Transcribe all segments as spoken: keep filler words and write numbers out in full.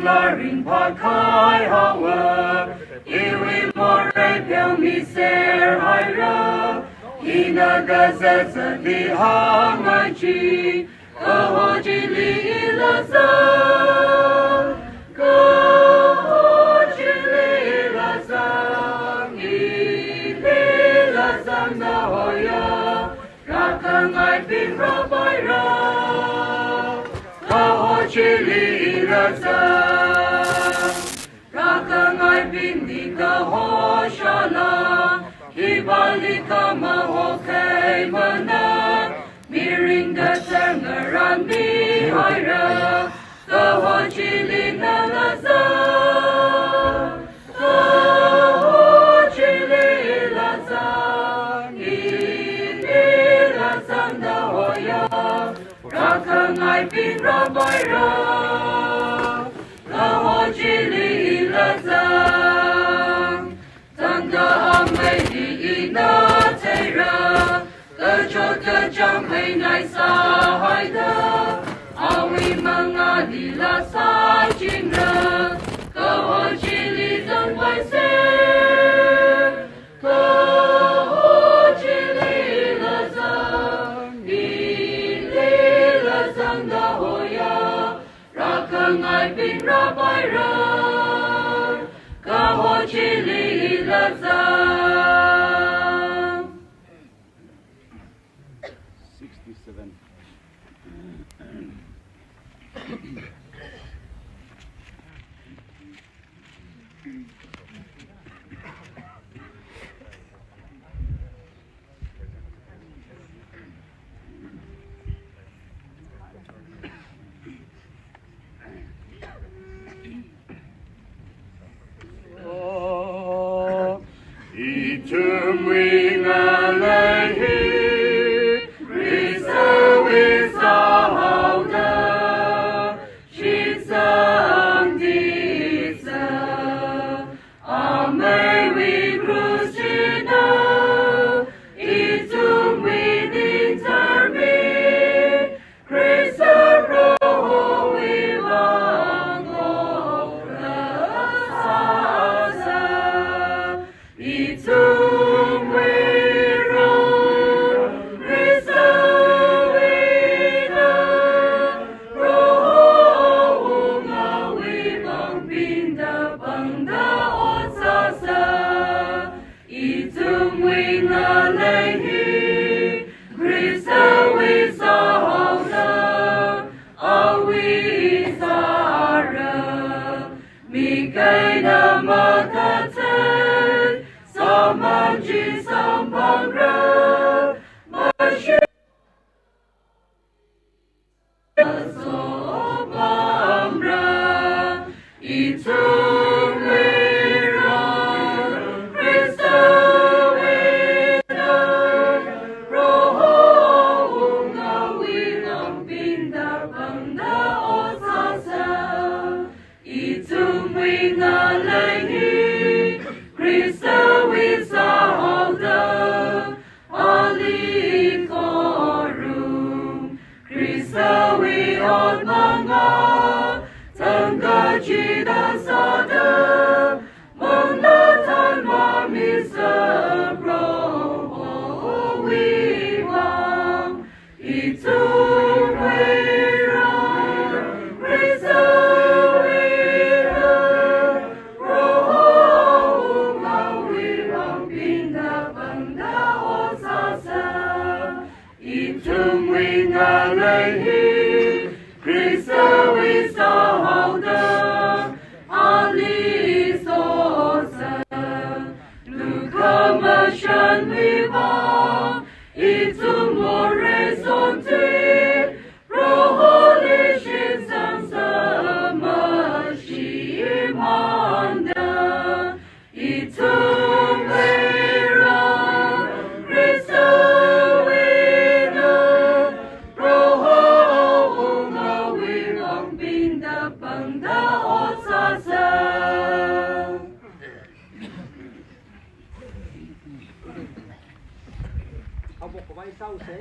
la ringphākahai haowa, iwui morei pheomiser haira, ina kazat zatli hāngngai chi, kaho chili ila zang, kaho chili ila zang, ili ila zangda hoya, rākhangaibing rāpaira, kaho chili ila zang. Rākhangaibingli kaho shāla, hipāli khamahokhaimana, mirin kachāng ngarānmihaira, kaho chili nala zang, kaho chili ila zang, ili ila zangda hoya, rākhangaibing rāpaira, kaho chili ila zang. Tangda ameili ina theira, kachot kachāng meinai sāhaida, awui mangālila sāchingra, kaho chili zangpaise, kaho chili ila zang, ili ila zangda hoya, rākhangaibing rāpaira, kaho chili ila zang. Sixty-seven. Ithumwui ngalei hi, Khristawui sāhaoda, shitsang titsang, ameiwui krush china, ithumwui ningtharmi, Khrista Prohowui vang okatā sāsa. Ithumwui rong Khristawuina, Proho Awungawui pangbingda pangda ot sāsa. Ithumwui ngalei hi, Khristawui sāhaoda, awui sāra, mik eina makathei, sāman chi samphangra, mashi sopamra, ithumwui rong Khristawuina, Proho Awungawui pangbingda pangda ot sāsa. Ithumwui ngalei hi, Khristawui sāhaoda, ali khorum, Khristawui ot mangā, thangkachida sāda, manglā thanma misa Prohowui vang. Ithumwui rong Khristawuina, Proho Awungawui pangbingda pangda ot sāsa. Ithumwui ngalei hi, Khristawui sāhaoda, ali sosa, lukhamashanwui vang, ithum morei sonthui, Proholi shitsang samashimanda. Ithumwui rong Khristawuina, Proho Awungawui pangbingda pangda ot sāsa. Haophok khavai sāsa,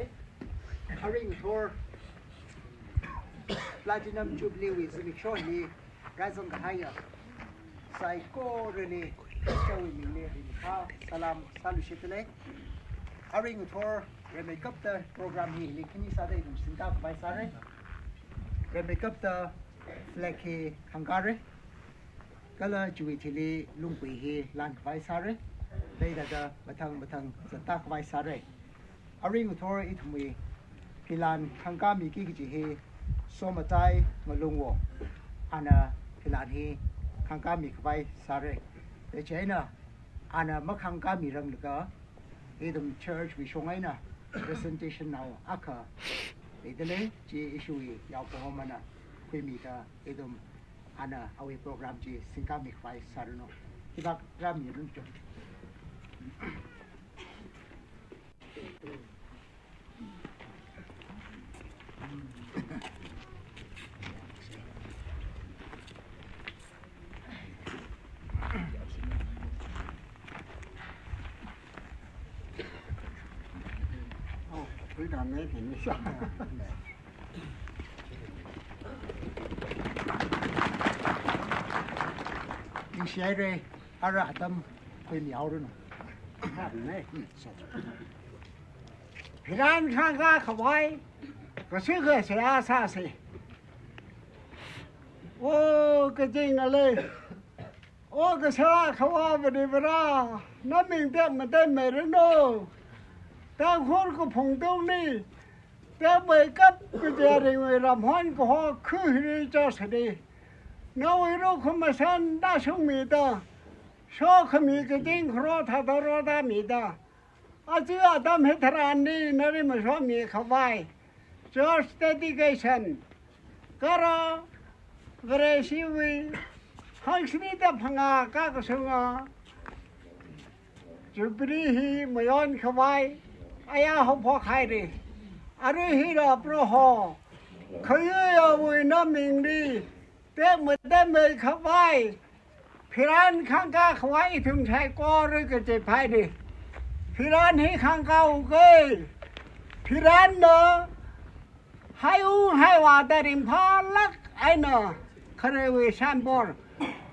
aring thor Platinum Jubilee wui zimiksho hi, Rāzang kahaiya saikorali Khristawui mingli ringkha salam sāluishitdalei. Arui ngathor rimeikapta program hili khani sāda ithum singkā khavai sāra. Rimeikapta flag hi khangkāra. Kala chiwui thili lunggui hi lan khavai sāra. Leida da mathang mathang zatta khavai sāra. Arui ngathor ithumwui philan khangkāmiki kaji hi Somachai Ngalungwo. Ana philan hi khangkāmi khavai sāra. Chieina ana makhangkāmiranglaga ithum church wui shong eina presentation nao akha leidalei, chi ishiwui yaopongmana khuimida ithum ana awui program chi singkāmi khavai sāranu. Hivāk rāmiranu cho. Oh, we got made in this. Ningshihaira, ara atam khuimihaoranu. Phiran khangkā khavai, kasui kasui a sāsa. O kazing alei, o kasā khavā Varivarā, naming tekmatei mairanu. Tangkhul kaphung tungli tekmeikap kaja ringwui ramhon kaho khu hili chosani. Nawui ruk khamashan tāshungmida, sokhami kazing kharo thāda rotā mida, aja atam hitharanli nali masomi khavai, church dedication, kala Vareshiwui hangshini da phangā kakashunga Jubilee hi mayon khavai, aya haophok haira. Arui hila Proho, khayuyawui namingli tekmatei mai khavai, phiran khangkā khavai ithum saikora kaji phaini. Phiran hi khangkāuka. Phiranna haiung haiva da ringphālāk eina khareiwui shambor,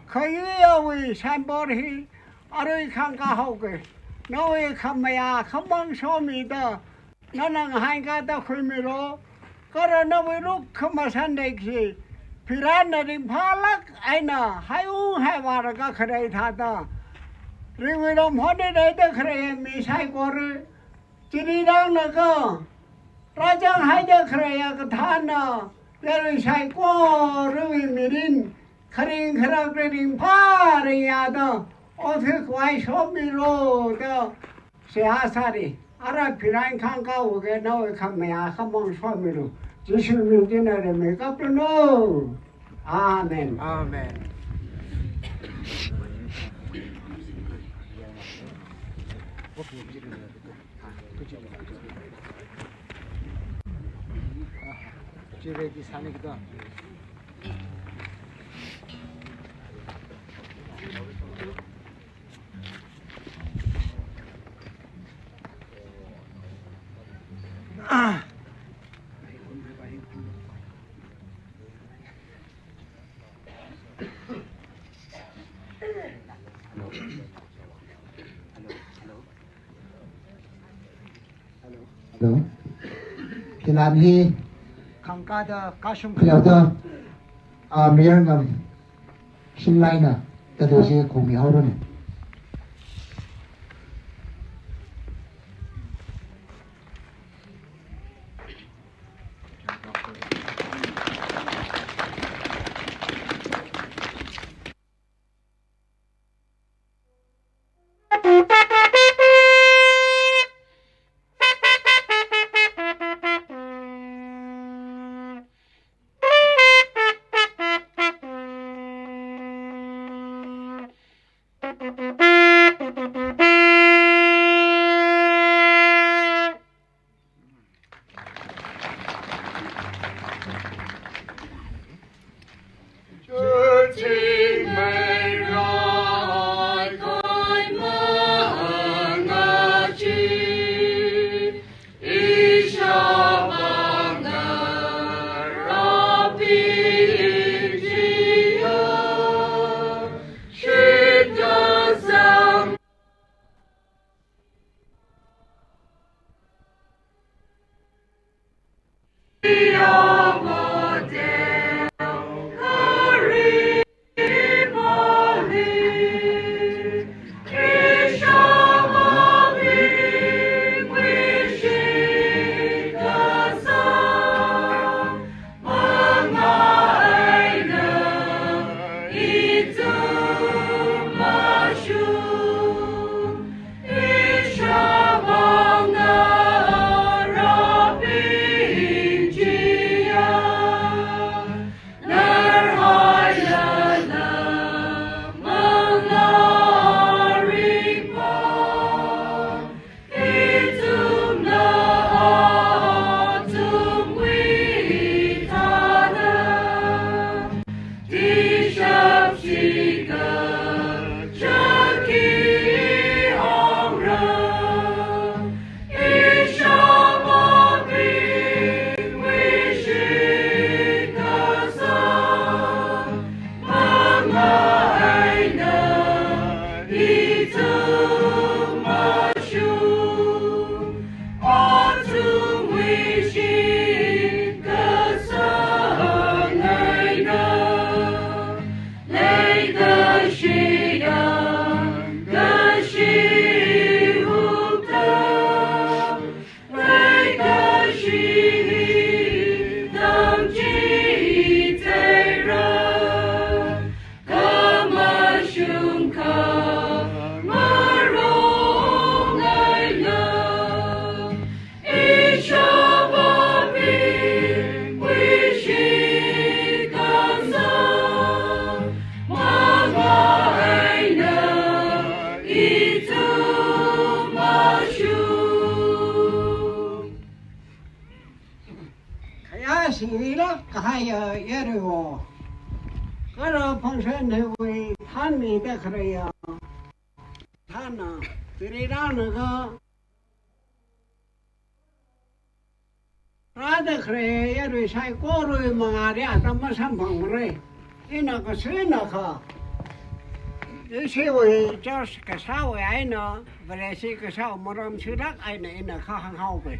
khayuyawui shambor hi arui khangkāhaoka. Nawui khamayā khamang somida, nana ngahānkāda khuimilu. Kala nawui ruk khamashan leikashi, phiranna ringphālāk eina haiung haiva rākakharei thāda, ringwui ramhonli leida khaleiya mi saikora, chili rāngnakha rāzanghaida khaleiya kathānna, yarui saikorawui mirin kharing kharakli ringphā ringyāda, othui khavai somilu da seihā sāra. Ara phiran khangkāuka, nawui khamayā khamang somilu. Jishu ming eina rimeikap lanu. Amen. Amen. Chi ready sāni kida. Hello. Philan hi khangkāda kashung khaleoda, ah, Mayarngam Shimlaina Tado chi khuimihaoranu. Khayā singila kahaiya yaruiwo. Kala function hiwui thanmida khaleiya. Thanna, tiri rānakha. Rāda khalei yarui saikorali mangāli atam masamphangmara. Ina kasānakha, ishiwui church kasāwui eina, Vareshi kasā maram shilāk eina ina kha hānghaoke.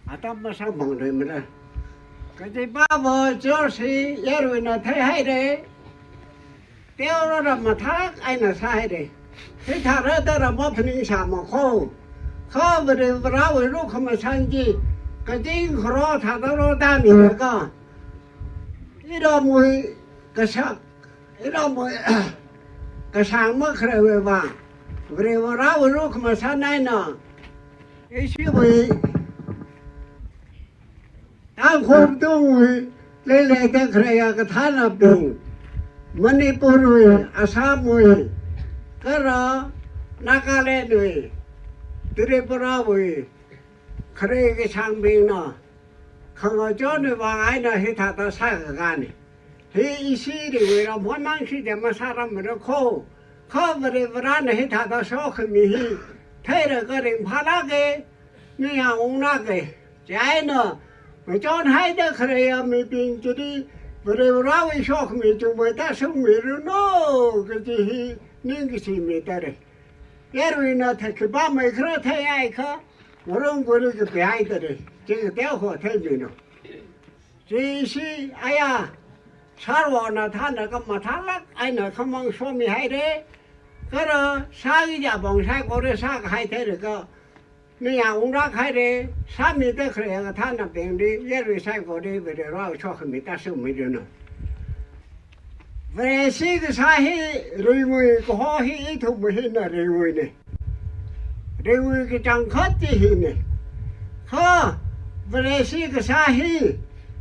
Atam masamphangluimara. Kajiva church hi yaruina theihaira. Teolala mathālāk eina sāhaira. Hithāda rāda rāma phaningsāma kho. Kha Varivarāwui lukhamashan chi, kazing kharo thāda rāda milaga, iramwui kashak, iramwui kashāng makhaleiwui vang, Varivarāwui lukhamashan eina, ishiwui Tangkhul tungwui leileida khaleiya kathānabing, Manipurwui, Assamwui, kala Nagalandwui, Tripurawui, khalei kashāngbingna khangachonwui vang eina hithāda sākakāna. Hi ishi Ringwui ramhon mang shida masārammara kho. Kha Varivarāna hithāda sokhami hi theilaga ringphālāke, ningyāng unglāke. Chieina ngachonhaida khaleiya mibing chili Varivarāwui sokhami chungmeida shungmiranu kaji hi ningkashi midalei. Yaruina thei khipā meikhara theiakha, ngarong kuri kapihaidalei. Chi kateo ho theiminu. Chi ishi aya, sārvāna thanna kha mathālāk eina khamang shomihaira. Kala sāki japong saikora sākahai theilaga, ningyāng unglāk haira, sāmida khaleiya kathānabingli, yarui saikora Varivarāwui sokhami tāshungmiranu. Vareshi kasā hi Ringwui kaho hi ithum hina Ringwuina. Ringwui kachangkhat chi hina. Kha Vareshi kasā hi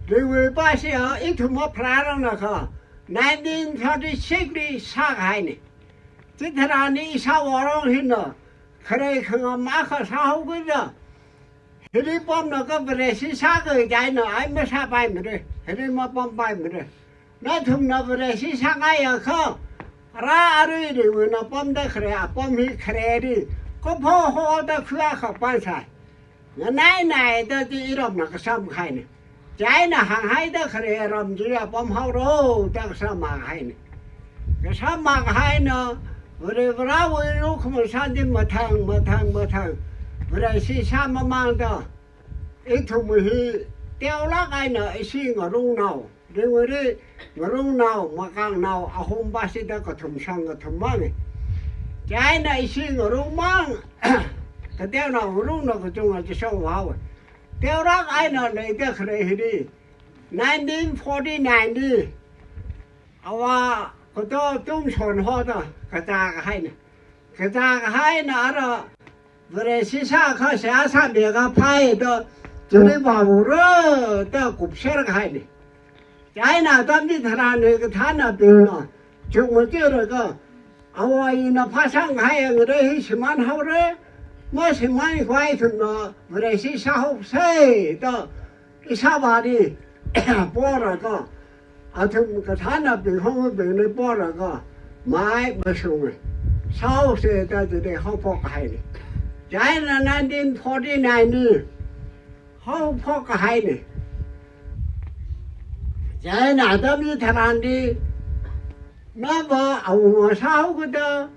Ringwui pāshiya ithum mapharāranglakha nineteen thirty-six li sākahaina. Chitharan ishāvā rong hina khalei khangam akha sāhaokida, hili pamlaga Vareshi sāki kaji eina ai masāpaimara, hili mapampaimara. Nathumna Vareshi sāngaiakha, rā arui Ringwuina pamda khalei apam hi khaleili, kaphā hoda khuiakha pansai. Nganainaida chi iramna kasām kahaina. Chieina hānghaida khalei ram chili apam haoro da kasām makahaina. Kasām makahaina, Varivarāwui lukhamashan chi mathang, mathang, mathang Vareshi sāmamāngda, ithum hi teolāk eina ishi ngarungnao, Ringwuili ngarungnao, makaknao, ahum pāshida kathum shang kathum mangna. Chieina ishi ngarungmang, kateonao ngarungna kachunga chi shokhaowa. Teolāk eina leida khalei hili nineteen forty-nine li, avā Kado tumshon hoda, kazā kahaina. Kazā kahaina ara, Vareshi sākha seihā sāmiakha phāi da, chili vāvura da kupser kahaina. Chieina atam chitharan hi kathānabingna, chukmajalaga, awui ina phāsang kahai ngarei hi shimān haora, mashimānkhavai ithumna, Vareshi sāhaosei da, ishāvāli, poraga, athum kathānabing hongabingli poraga, mai mashunga. Sāhaosei da chili haophok kahaina. Chieina nineteen forty-nine li, haophok kahaina. Chieina atam chitharanli, nava awunga sāhaokada,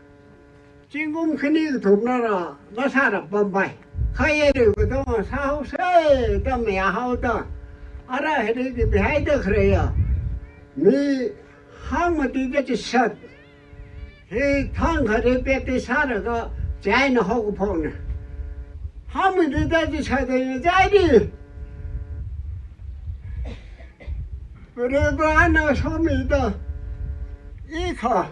zingkum khani kathumnala, masārapampai. Kha yari katonga sāhaosei da mayāhaoda. Ara hili kapihaida khaleiya. Mi hangmatida chishat. Hi thangkhali pepti sālaga chieina haokaphokna. Hangmatida chishat da chieina. Varivarana somida. Ikha.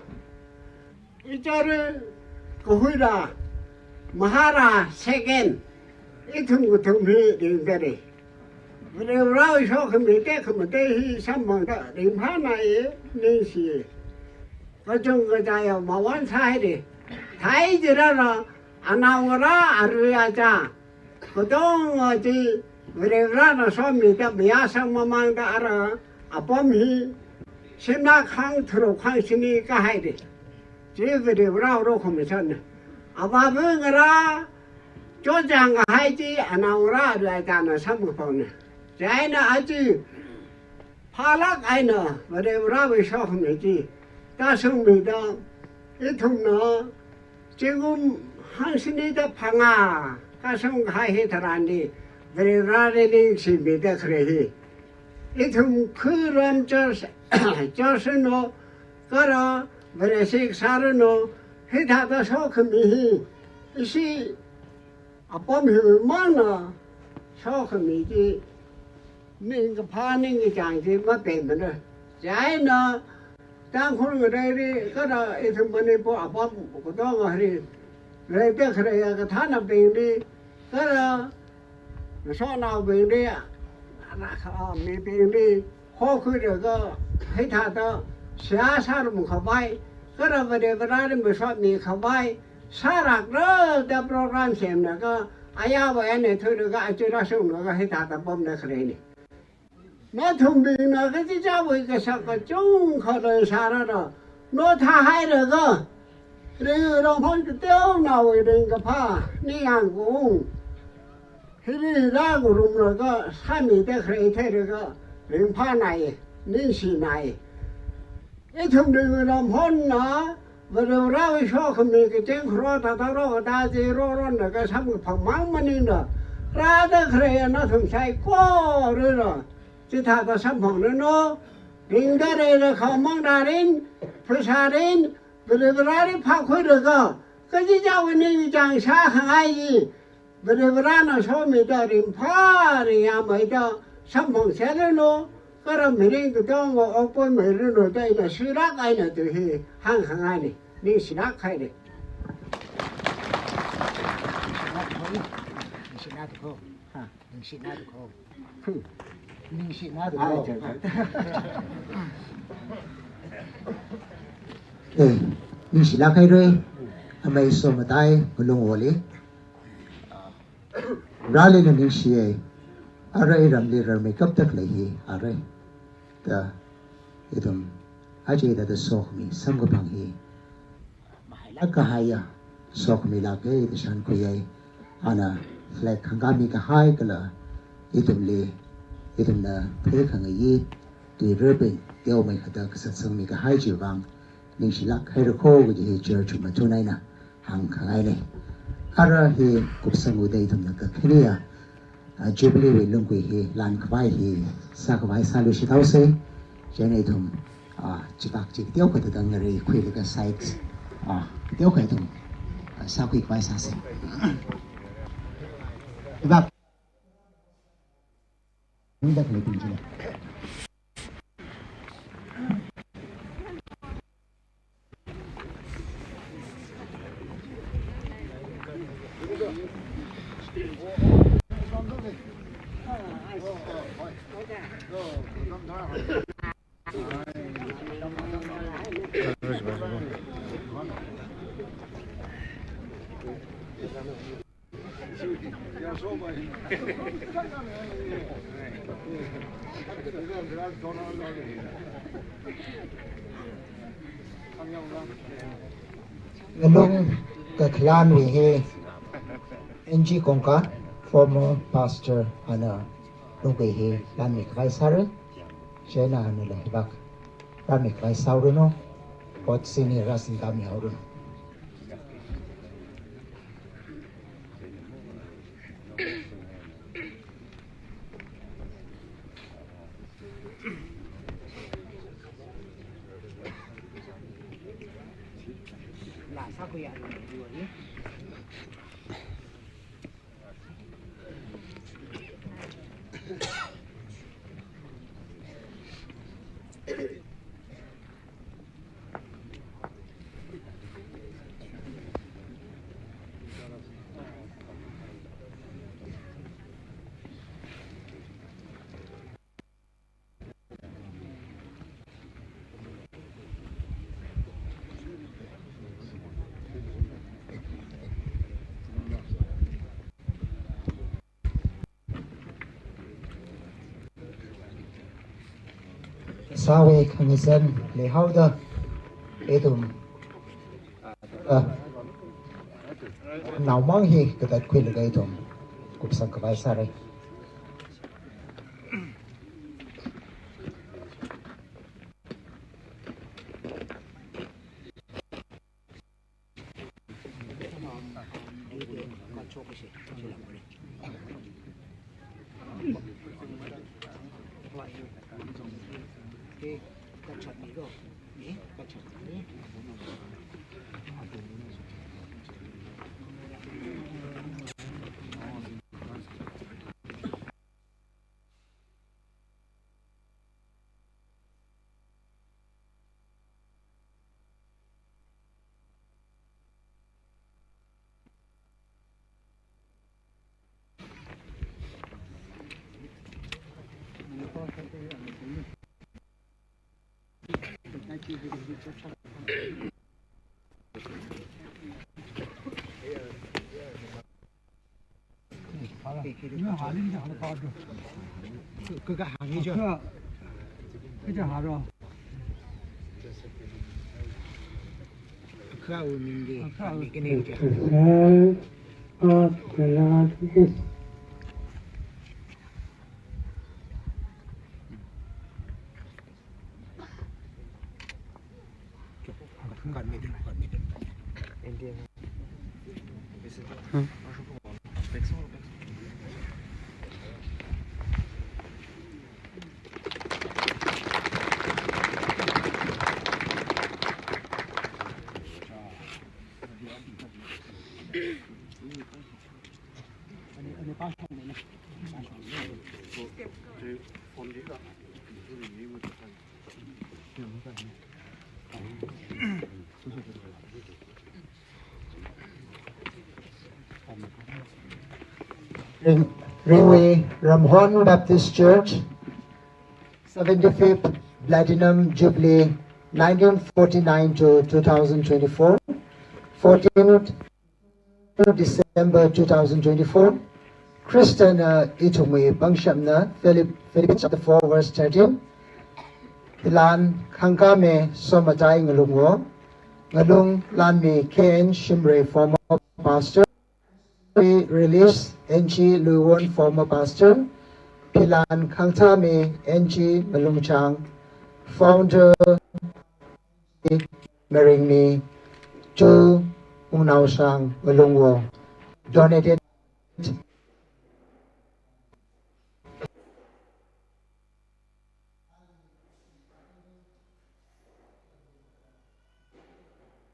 Ichara kahuira, Mahara second, ithum kathum hi ringdalei. Varewui sokhami tekhamatei hi samphangda ringphānai, ningshi. Kachungkha chaya mawan sāhaira. Thai jirara, anaongarā arui achā. Katonga chi Varivarana somida mayāsang mamāngda ara apam hi shimlak hangtharuk hangshini kahaida. Chi Varivara rokhamichanna. Avāva̱ ngarā chotchāng kahai chi anaongarā arui achāna samkaphokna. Chieina aja phālāk eina Varivarawui sokhami chi tāshungmida ithumna zingkum hangshini da phangā kashung kahai hitharanli Varivarali ningshimida khalei hi. Ithum khuram church, church no, kala Vareshi sāranu, hithāda sokhami hi, ishi apam himangna sokhami chi, ningkaphā ningkachāng chi mapemana. Chieina Tangkhul ngareili, kala ithum Manipur apam katongali, leida khaleiya kathānabingli, kala ngasotnaobingli, ana kha mibingli, hokhuilaga, hithāda seihā sārumkhavai, kala Varivarali masotmikhavai, sālākra da program semlaga, ayāwui eina thuilaga, aja rāshunglaga, hithāda pamda khaleina. Nathumbingna kachichāwui kasak kachungkha leisālala, nothāhailaga, ringrong hon kateonaowui ringkaphā, ningyāng kaung. Hili rāngarumlaga sāmida khalei theilaga ringphānai, ningshinai. Ithum ringrong honna, Varivarawui sokhami kaching kharā thāda rokatā chi roronna kasamkaphang mang maningla, rāda khaleiya nathum saikorala, chithāda samphangranu, ringda leilakha mangda rin, phasā rin, Varivarali phākhuilaga, kachichāwui ningchāng sākhangai chi, Varivarana somida ringphā ringyāmeida samphangserranu, kala mirin katonga okpammeiranu da ina suilāk eina tui hi hāngkhangaina, ningshilāk haira. Ningshilāk haira. Eh, ningshilāk haira, amei somatai, ngalung oli. Rāli na ningshiya, ara iramli rarmeikapda khalei hi, ara. Da, ithum, aja da da sokhami, samkaphang hi. Mahailāk kahaiya, sokhami lāka da shānkhuiya, ana flag khangkāmi kahai kala, ithumli, ithumna phei khangayi, tuirabing, teomeikha da kasatsangmi kahai chiwuivang, ningshilāk haira kho kaji hi church mathun eina hāngkhangaina. Ara hi kupsang uda ithumna kakhaniya, ah, Jubilee wui lungkui hi lankhavai hi sākhavai sāluishithaosei. Chieina ithum, ah, chibak chi teokha da ngarei khuilaga side, ah, teokha ithum, ah, sākhuikhavai sāsei. Chibak. Ningda khalei ting chila. Ngalung kakhalanwui hi N G Kongka, former pastor, ana lungkui hi lanmi khavai sāra. Chieina nala hibak lanmi khavai sāhaoranu. Ot sini rāsingtā mihaoranu. Sāwui khangazan leihaoda ithum, ah, naomang hi katatkhuilaga ithum kupsang khavai sāra. Ring-, Ringwui Ramhon Baptist Church, seventy-fifth Platinum Jubilee, nineteen forty-nine to two thousand twenty-four, fourteenth December two thousand twenty-four, Khristana ithumwui pangshapna, Philip-, Philippians chapter four verse thirteen, Philan Khangkame Somatai Ngalungwo, Ngalung Lanmi K N Shimray former pastor, Release N G Luiwon former pastor, Philan Khangthami N G Malungchang, founder Maringmi, two Wungnaoshang Ngalungwo, donated.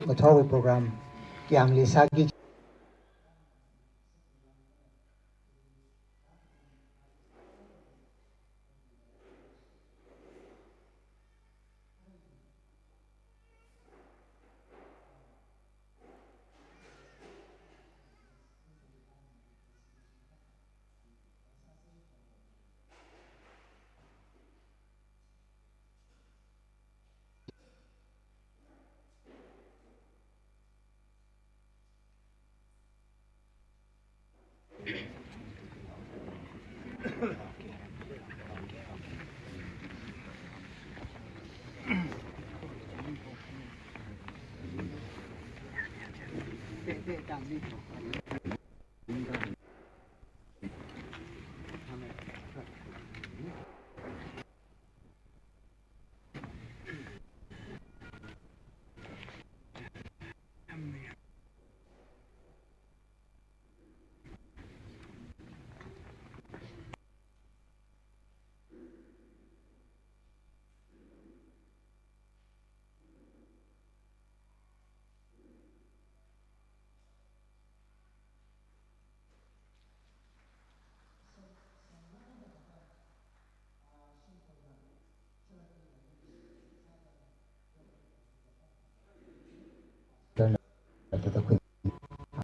Ngathor program kiang li sāki. Tata khuin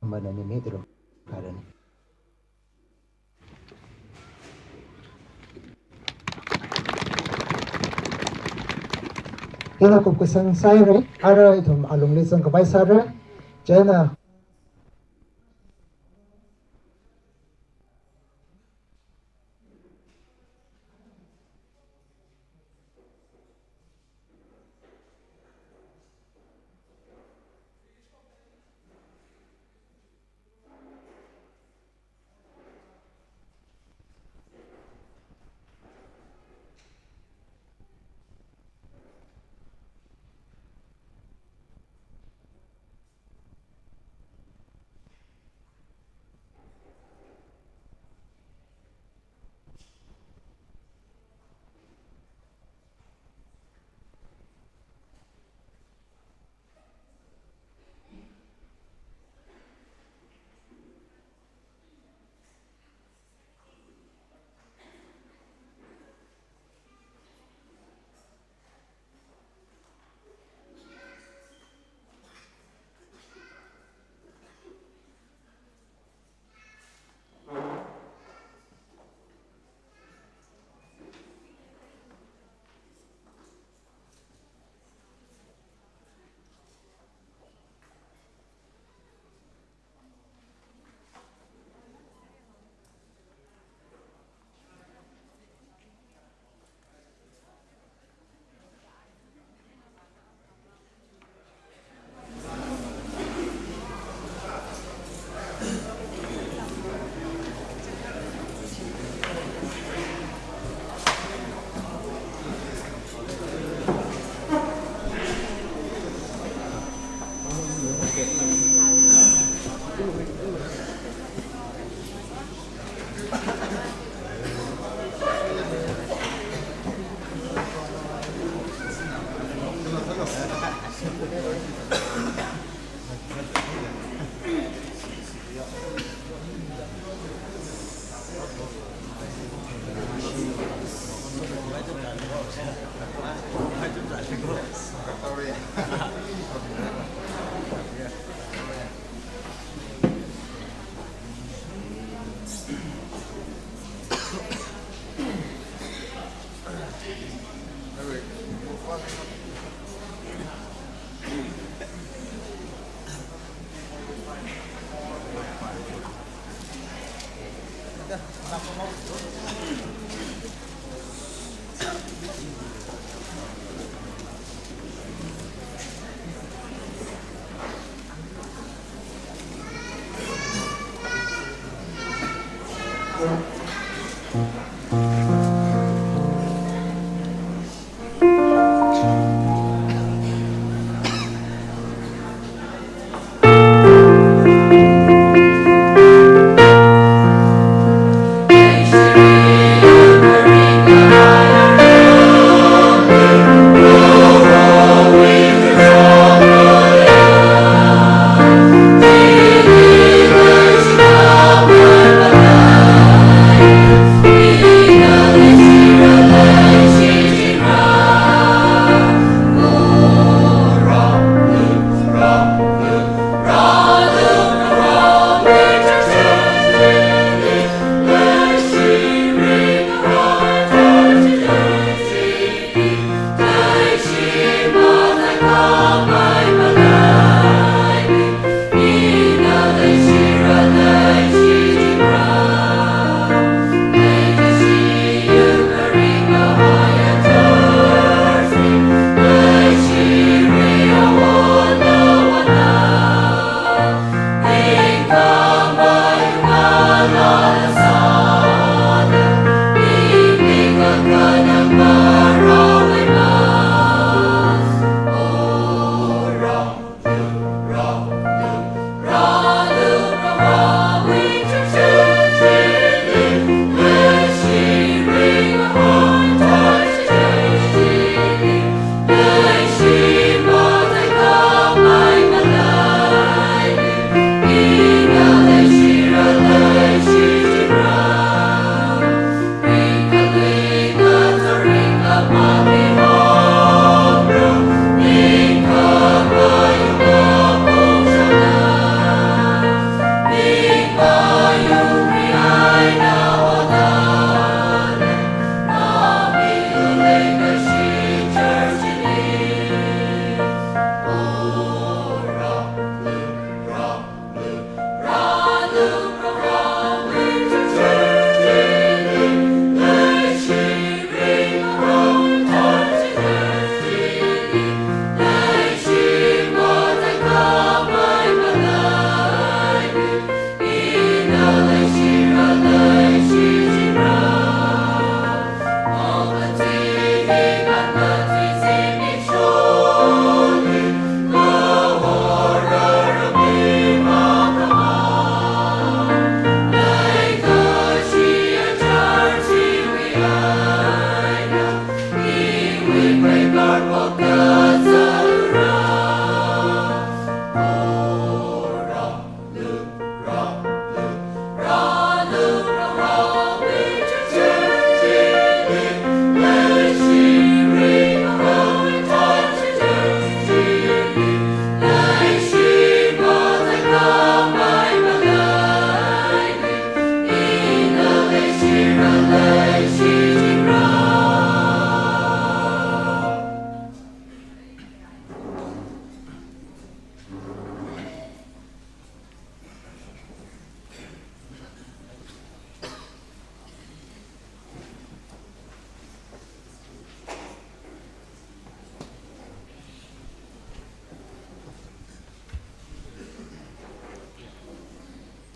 amana ni me tiro karani. Ina kupkasang sāhaira, ara ithum alungli zangkapai sāra, chieina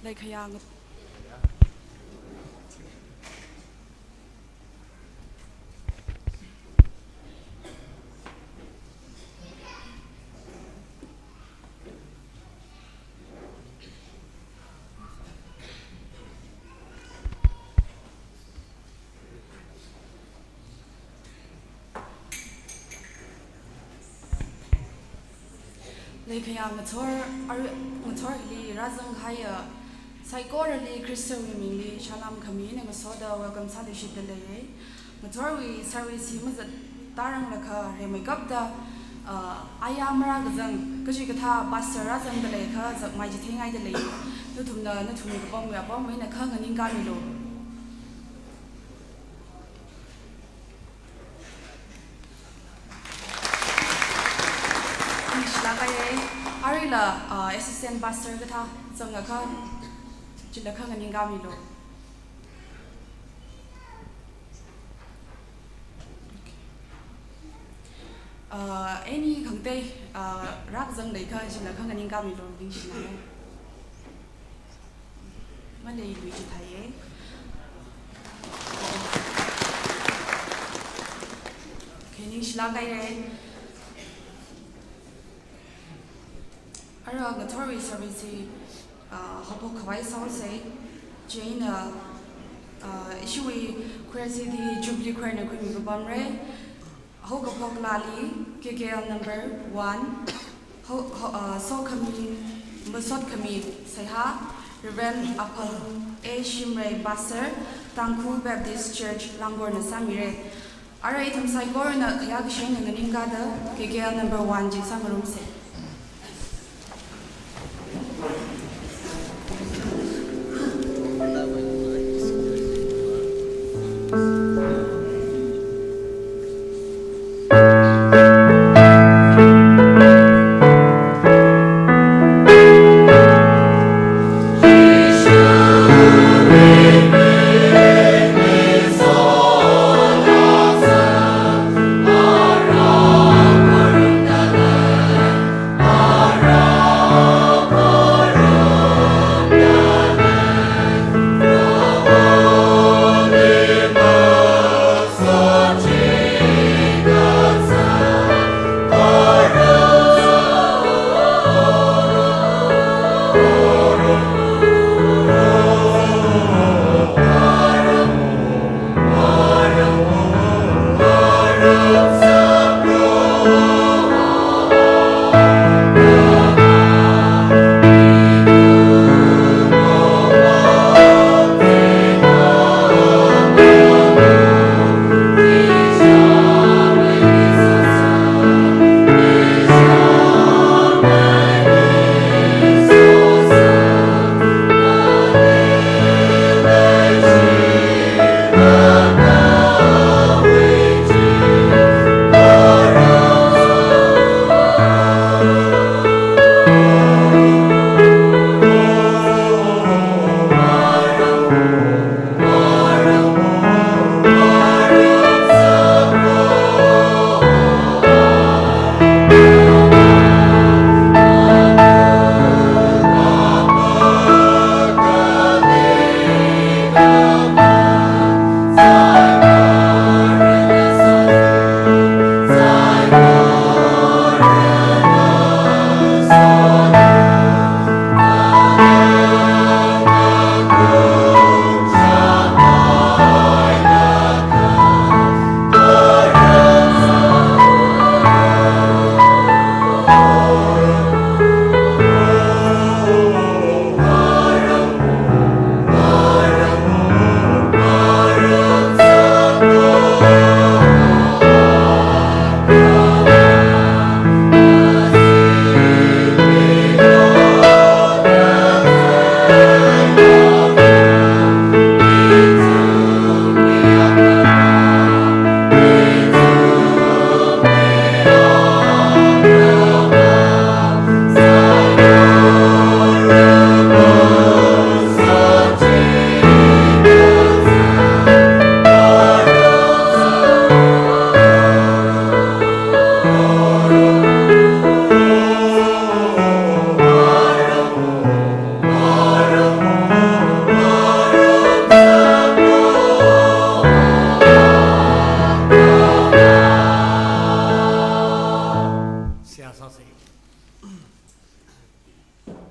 Leikhayā ngat- Leikhayā ngathor, ar-, ngathor hili rāzanghaiya saikorali Khristawui mingli salām khami eina ngasoda welcome sāluishitda leiye. Ngathorwui service hi mazat tāranglakha rimeikapta, ah, aya marākazang, kachikathā pastor rāzangda leiakha zakmai chitheingaida lei. Nathumna nathumwui kapamwui apam eina kha nganingkāmilu. Ningshilāk haire. Aruila, ah, assistant pastor kathā zangakha, chilakha nganingkāmilu. Ah, any khangatei, ah, rākazang leiakha, chilakha nganingkāmilu, ningshilāk haire. Maleiluishit haire. Okay, ningshilāk haire. Ara ngathorwui service hi, ah, haophok khavai sāhaosa. Chieina, ah, ishiwui choir chi Jubilee Choir na khuimi kapamra. Haokaphok laali K K L number one, ho-, ho-, ah, sokhami, masotkhami seihā, Reverend Aphang A Shimray, Pastor, Tangkhul Baptist Church, Langor na sāmira. Ara ithum saikorana khayākashi eina nganingkāda K K L number one chi sāngarumsa.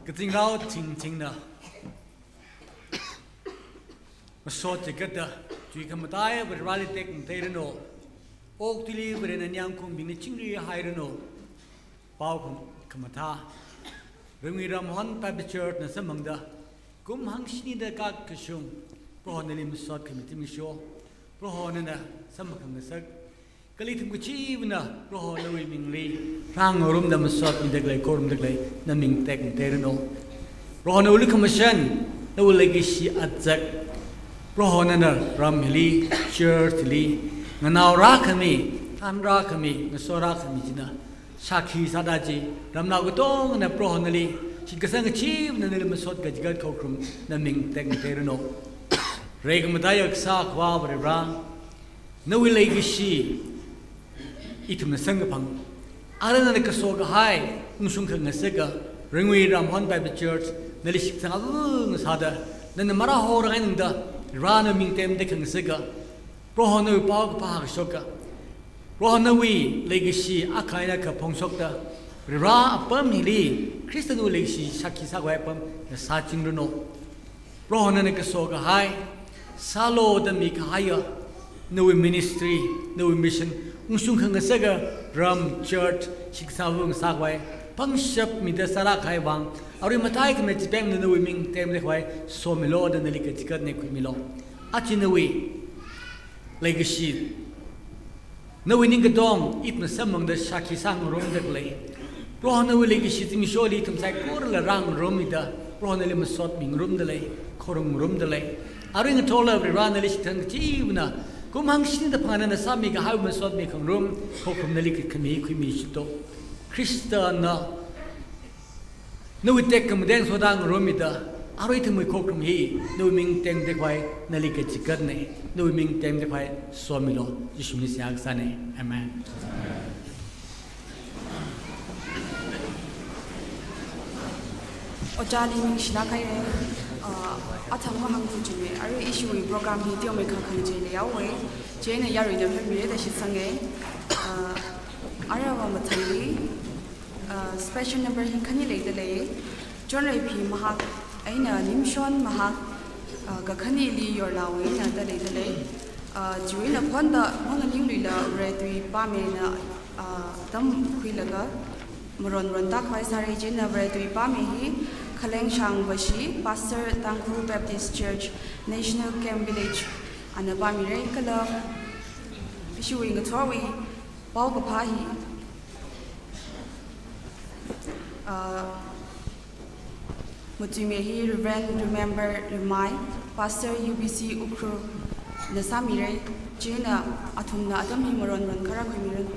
Kazingrao thingthingna masot chikatda, tui khamataiya Vareli tekmateiranu, okathuili Varena Ningkhong bingli chingri hairanu. Pao kham-, khamathā. Ringui Ramhon Baptist Church na samphangda kum hangshinida kak kashung, Proho nali masot khami zimiksho, Proho nana samphang ngasak, kala ithum kachivana Proho nawui mingli rāngarumda masotmida khalei, khorumda khalei, na ming tekmateiranu. Proho nawui lukhamashan, nawui leikashi azak, Proho nana ram hili, church hili, nganao rākhami, than rākhami, ngaso rākhami china shākhi sāda chi, ramnao katongana Proho nali shitkasang kachivana nali masot kachikat khokharum, na ming tekmateiranu. Rei khamataiya Kasā Akhava Varivara, nawui leikashi ithumna samkaphang, arui nana kaso kahai ungshung khangasaka, Ringui Ramhon Baptist Church nali shitkasang avung sāda, nana marāhorang eina da, Vare nawui ming tekmatei khangasaka, Proho nawui paokaphā hāngshoka, Proho nawui leikashi akha eina akha phongshokda, Vare apam hili Khrista nawui leikashi shākhi sākhavai apam na sāchingranu. Proho nana kaso kahai, sālu da mikahaiya nawui ministry, nawui mission ungshung khangasaka, ram, church shitkasang avung sākhavai pangshap mida sārākahai vang, arui mathāi khami chipemna nawui ming tekmateikhavai somilu da nali kachikatna khuimilu. Aja nawui leikashi, nawui ningkatong ithumna samphangda shākhi sāngarumda khalei, Proho nawui leikashi zimiksholi ithum saikorala rāngarumda, Proho nali masot mingarumda lei, khorumngarumda lei. Arui ngathorla Vare nali shitkasang kachivana, kum hangshinida phangā nana sāmikahai masot mikhangarum, khokharum nali khami khuimishitu. Khristana nawui tekhamatei sāda ngarumda, arui ithumwui khokharum hi nawui ming tekmateikhavai nali kachikatna, nawui ming tekmateikhavai somilu. Jishu mingli seihā kasāna. Amen. Ojāli ningshilāk haira, uh, athang mahāngthuchinga, arui ishiwui program hi teomeikha khangachei leihaowa, chieina yaruina pheomira da shitsanga, uh, aruiva mathangli, uh, special number hi khani leida lei. Chonreiphi mahak eina Nimshon mahak, uh, kakhaneli yorlaowui eina da leida lei. Uh, chiwui eina phonda Mangālingluila Vare tui pāmina, uh, tamkhuilaga maron ronda khavai sāra. Chieina Vare tui pāmi hi Khalengshang Vashi, Pastor, Tangkhul Baptist Church, National Camp Village, ana pāmira. Kala ishiwui ngathorwui paokaphā hi, uh, matuimi hi Reverend Remember Rimai, Pastor U B C Ukhrul na sāmira. Chieina athumna atam hi maron ronkha rākhuimiranu.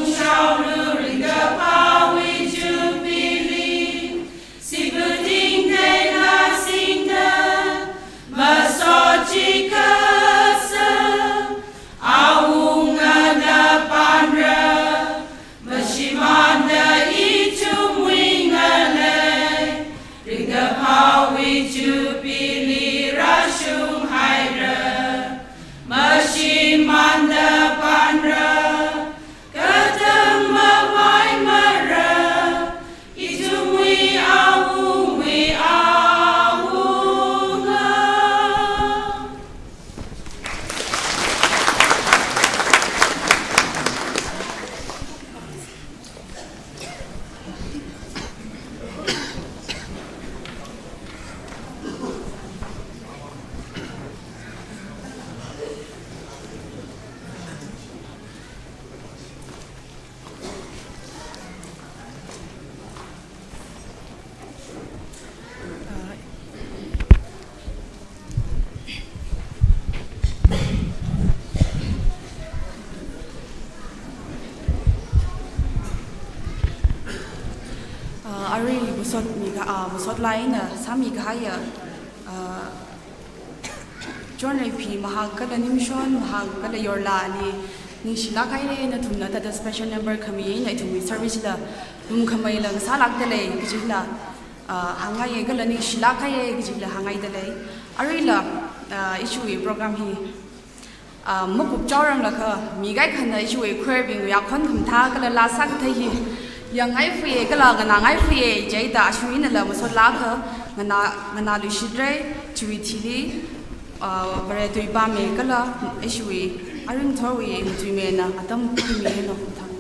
Shaolu ringkaphāwui Jubilee, sipating teila singda, masochikasā, awungada pānra, mashimānda ithumwui ngalei, ringkaphāwui Jubilee rāshunghaira, mashimānda pānra, katang mavaimara, ithumwui awungwui awunga. Ah, arui masot mikahai, ah, masot laa eina sāmikahaiya, ah, John Reiphi mahak kala Nimshon mahak kala Yorla ali ningshilāk haira, nathumna thāda special number khami eina ithumwui service la lumkhameila ngasālākda lei kajila, ah, hāngngaiya kala ningshilāk haira kajila hāngngaida lei. Aruila, ah, ishiwui program hi, ah, makupchaoranglakha, mi kaikhana ishiwui choir bingwui akhon khamathā kala laa sākathei hi yangngaifaya kala nganāngaifaya, chieina athum einala masot laakha nganā, nganāluishitra, chiwui thili, ah, Vare tui pāmi kala ishiwui aringthorwui matuimena atam khami eina mathang.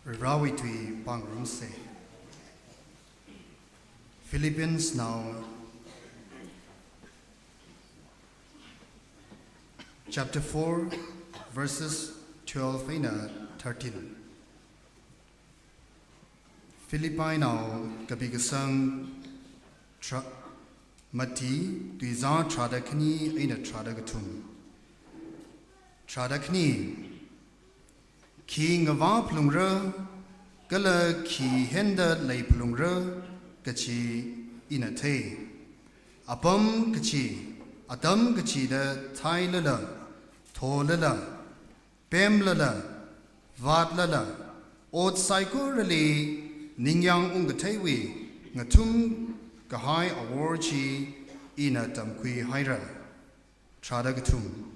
Varewui tui pāngarumsa. Philippians nao chapter four, verses twelve eina thirteen. Philippi nao kapi kasang tharā, mati tuizā tharāda khani eina tharāda kathum. Tharāda khani, khi ngavā phalungra, kala khi henda lei phalungra kachi ina thei. Apam kachi, atam kachida thailala, tholala, pemlala, vātlala, ot saikorali ningyāng ungkatheiwui ngathum kahai awor chi ina tamkhui haira. Tharāda kathum.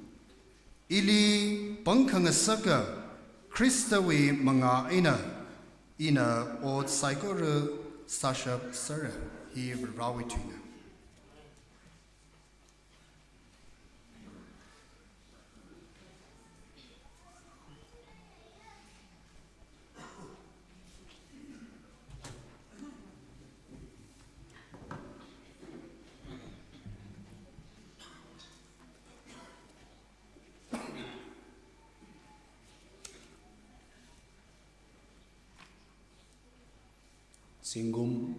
Ili pangkhangasaka Khristawui mangā eina ina ot saikora sāshap sāra. Hi Varewui tuina. Zingkum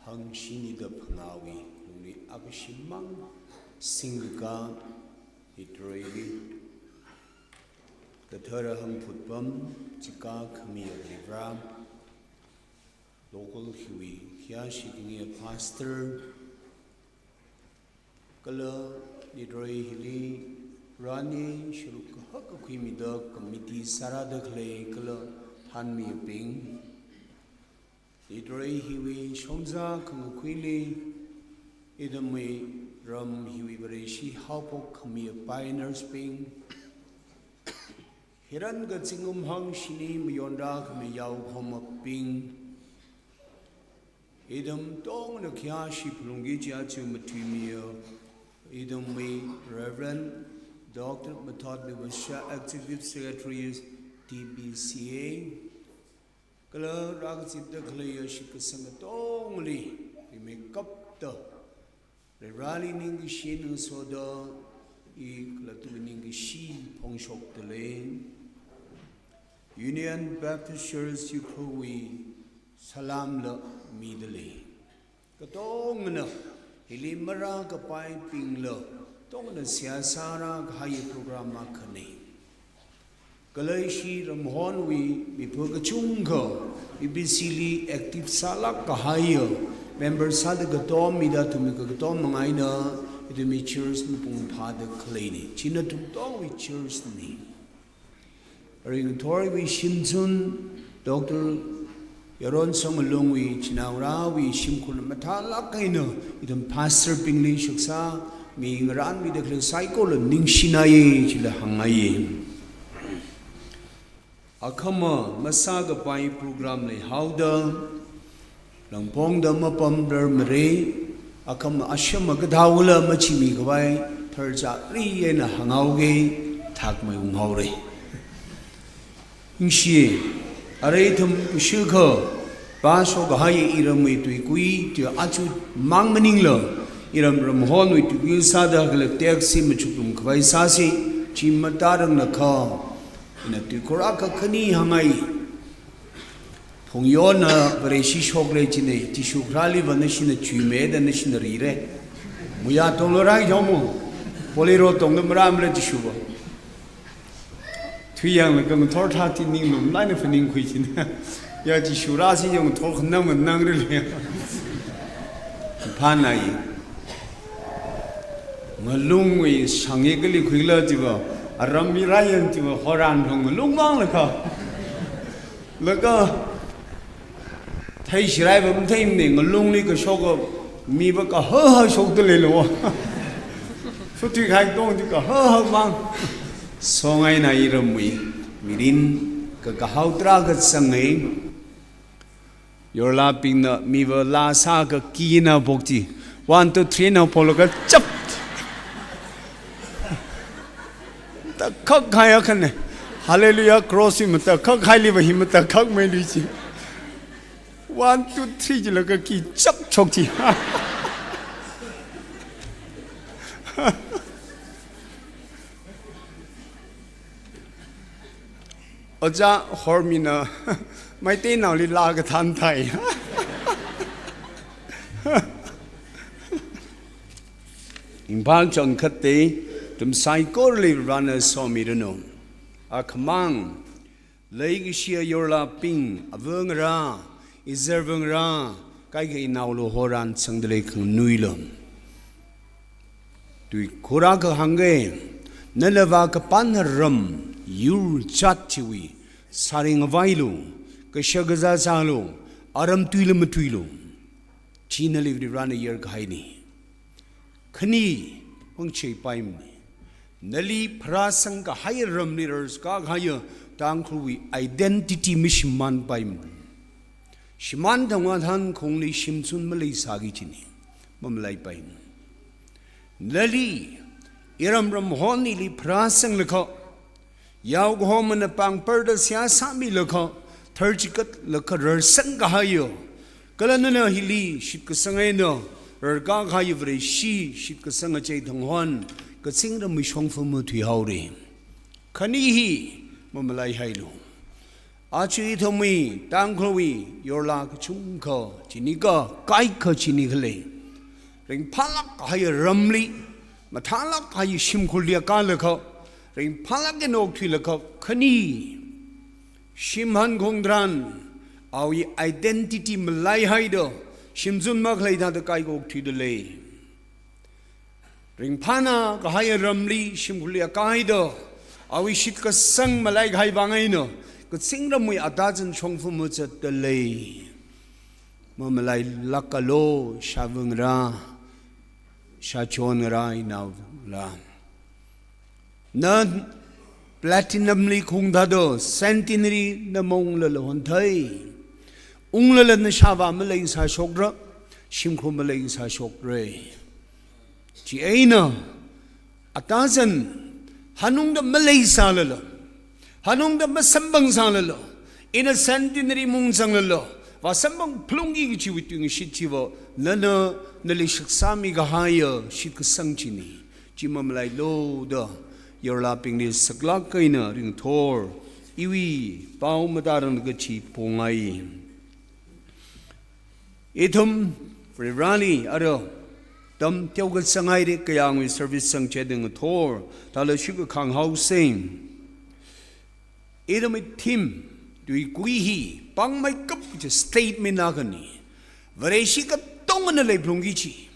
hangshini da phangāwui lungli akashimang singkakā Hitreili kathara hangphutpam chika khami Varivara, local hiwui khayāshi khangayi pastor, kala Hitre hili rani sharuk kahak kakhuimida committee sārāda khalei kala thanmibing, Hitre hiwui shongza khangakhuili ithumwui ram hiwui Vareshi haophok khami pioneers bing, hiran kazingkum hangshini mayonra khami yaohomabing, ithum tongna khayāshi phalungki kaji aja matuimiya, ithumwui Reverend Doctor Mathotmi Vasha, Executive Secretary, T B C A, kala rākazipda khaleiya shitkasang katongli rimeikapta Vareli ningkashi ngasoda, i kala tui ningkashi phongshokdalei. Union Baptist Church Ukhrulwui salamla midalei. Katongana hili marākapaibingla tongana seihā sārākahai program akhana. Kala ishi ramhonwui mipā kachungkha E B C li active sālāk kahaiya member sāda katom mida athumwui kakatom manga eina ithumwui church mapung phāda khaleina. China athum katongwui church na. Arui ngathorwui shimzun, Doctor Yaron Songalungwui chinaongarāwui shimkhur mathālāk eina ithum pastor bingli shaksa mi ngarānmida khalei saikola ningshinai chila hāngai. Akhama masākapai program leihaoda, langpongda mapamrar mare, akhama ashama kathāwala machimikhavai tharchari eina hānghaoga, thakmei unghaora. Ningshi, arui ithum kashikha pāshokkahai iramwui tuikui, tui aja mang maningla, iram ramhonwui tuikui sāda kala taxi machukngarumkhavai sāsa, chi matāranglakha, ina tuikhur akha khani hāngai. Phungyona Vareshi shokra china, Jishu kharāliva nashina chuimeida nashina rira. Muya tongla rai jao mo. Bolero tongla marāmara Jishuva. Thuiyanglaga ngathor thāti ninglum laina phaningkhui china. Ya Jishu rāsi ya ngathor khanang manang rila. Phanai. Ngalungwui shāngi kali khuila chiva, aram mi rāyan chiva, horan hong ngalung manglakha. Laga, thei shirai bam thei mne, ngalungli kashoka, miva kahahā shokdalei lo. Sutui khai tong chi kahahā mang. Songaina iramwui mirin kakahao tarākha zangai. Yorlabingna miva laa sākaki eina phokti. One, two, three eina pholaga chap. Takhak khai akhana. Hallelujah, cross hi matakhak, hailiva hi matakhak mei lui chi. One, two, three jilaga kichak chok chi. Ojā Hormina, Meiteinaoli laa kathan thai. Imphal changkhatta, ithum saikorali Varena somiranu. Akhamang, leikashiya yorlabing, ava ngarā, izarva ngarā, kaikha inaolu horan sangda lei khanganuilu. Tui khura kahāngga, nala vākapan ram, yur jat chiwui sāring availu, kashak kazā sālu, aram tuilu matuilu. Chi nali Varena yarkahaina. Khani, pangchei paimana. Nali pharāsang kahai ramli rarkahaiya Tangkhulwui identity mashimān paimana. Shimān thangwui thankongli shimzun maleisāki kajina. Mamalaipaimana. Nali, iram ram honli pharāsanglakha, yaokahomana pāngparda seihā sāmilakha, tharchikat lakha rarsang kahaiya. Kala nana hili shitkasang eina rarkahaiya Vareshi, shitkasang achei thang hon, kazingram mishong fama thuihaora. Khani hi, mamalaihailu. Aja ithumwui, Tangkhulwui, yorla kachungkha, chini ka, kaikha chini khalei. Ringphālak kahaiya ramli, mathālak kahaiya shimkhurli akālakha, ringphālak eina okthuilakha, khani. Shim hankhong tharan, awui identity malaihaida, shimzun makhalei thāda kaikha okthuida lei. Ringphāna kahaiya ramli shimkhurli akāhaida, awui shitkasang malaikahai vang eina, kazingramwui atazan shongfa mazatda lei. Mamalailakkalu, ishāva ngarā, ishāchon ngarā, inao ngarā. Na platinum li khungda do, centenary na maunglala honthei. Unglala na ishāvā maleisāshokra, shimkhur maleisāshokra. Chieina, atazan, hanungda maleisālala, hanungda masamphang sālala, ina centenary maungzanglala, vāsamphang phalungki kajiwui tuingashit chiva, nana, nali shaksāmi kahaiya, shitkasang china. Chi mamalailu da, yorlabingli saklāk eina ringthor, iwui pao matarang kachi pongai. Ithum, Vareli, ara, tam teokha sanghaira kayāngwui service sangchithei ngathor, thāla shuka khanghaosa. Ithumwui theme, tuikui hi, pāngmeikap kaji statement akhana. Vareshi katongana leiphalungki kaji.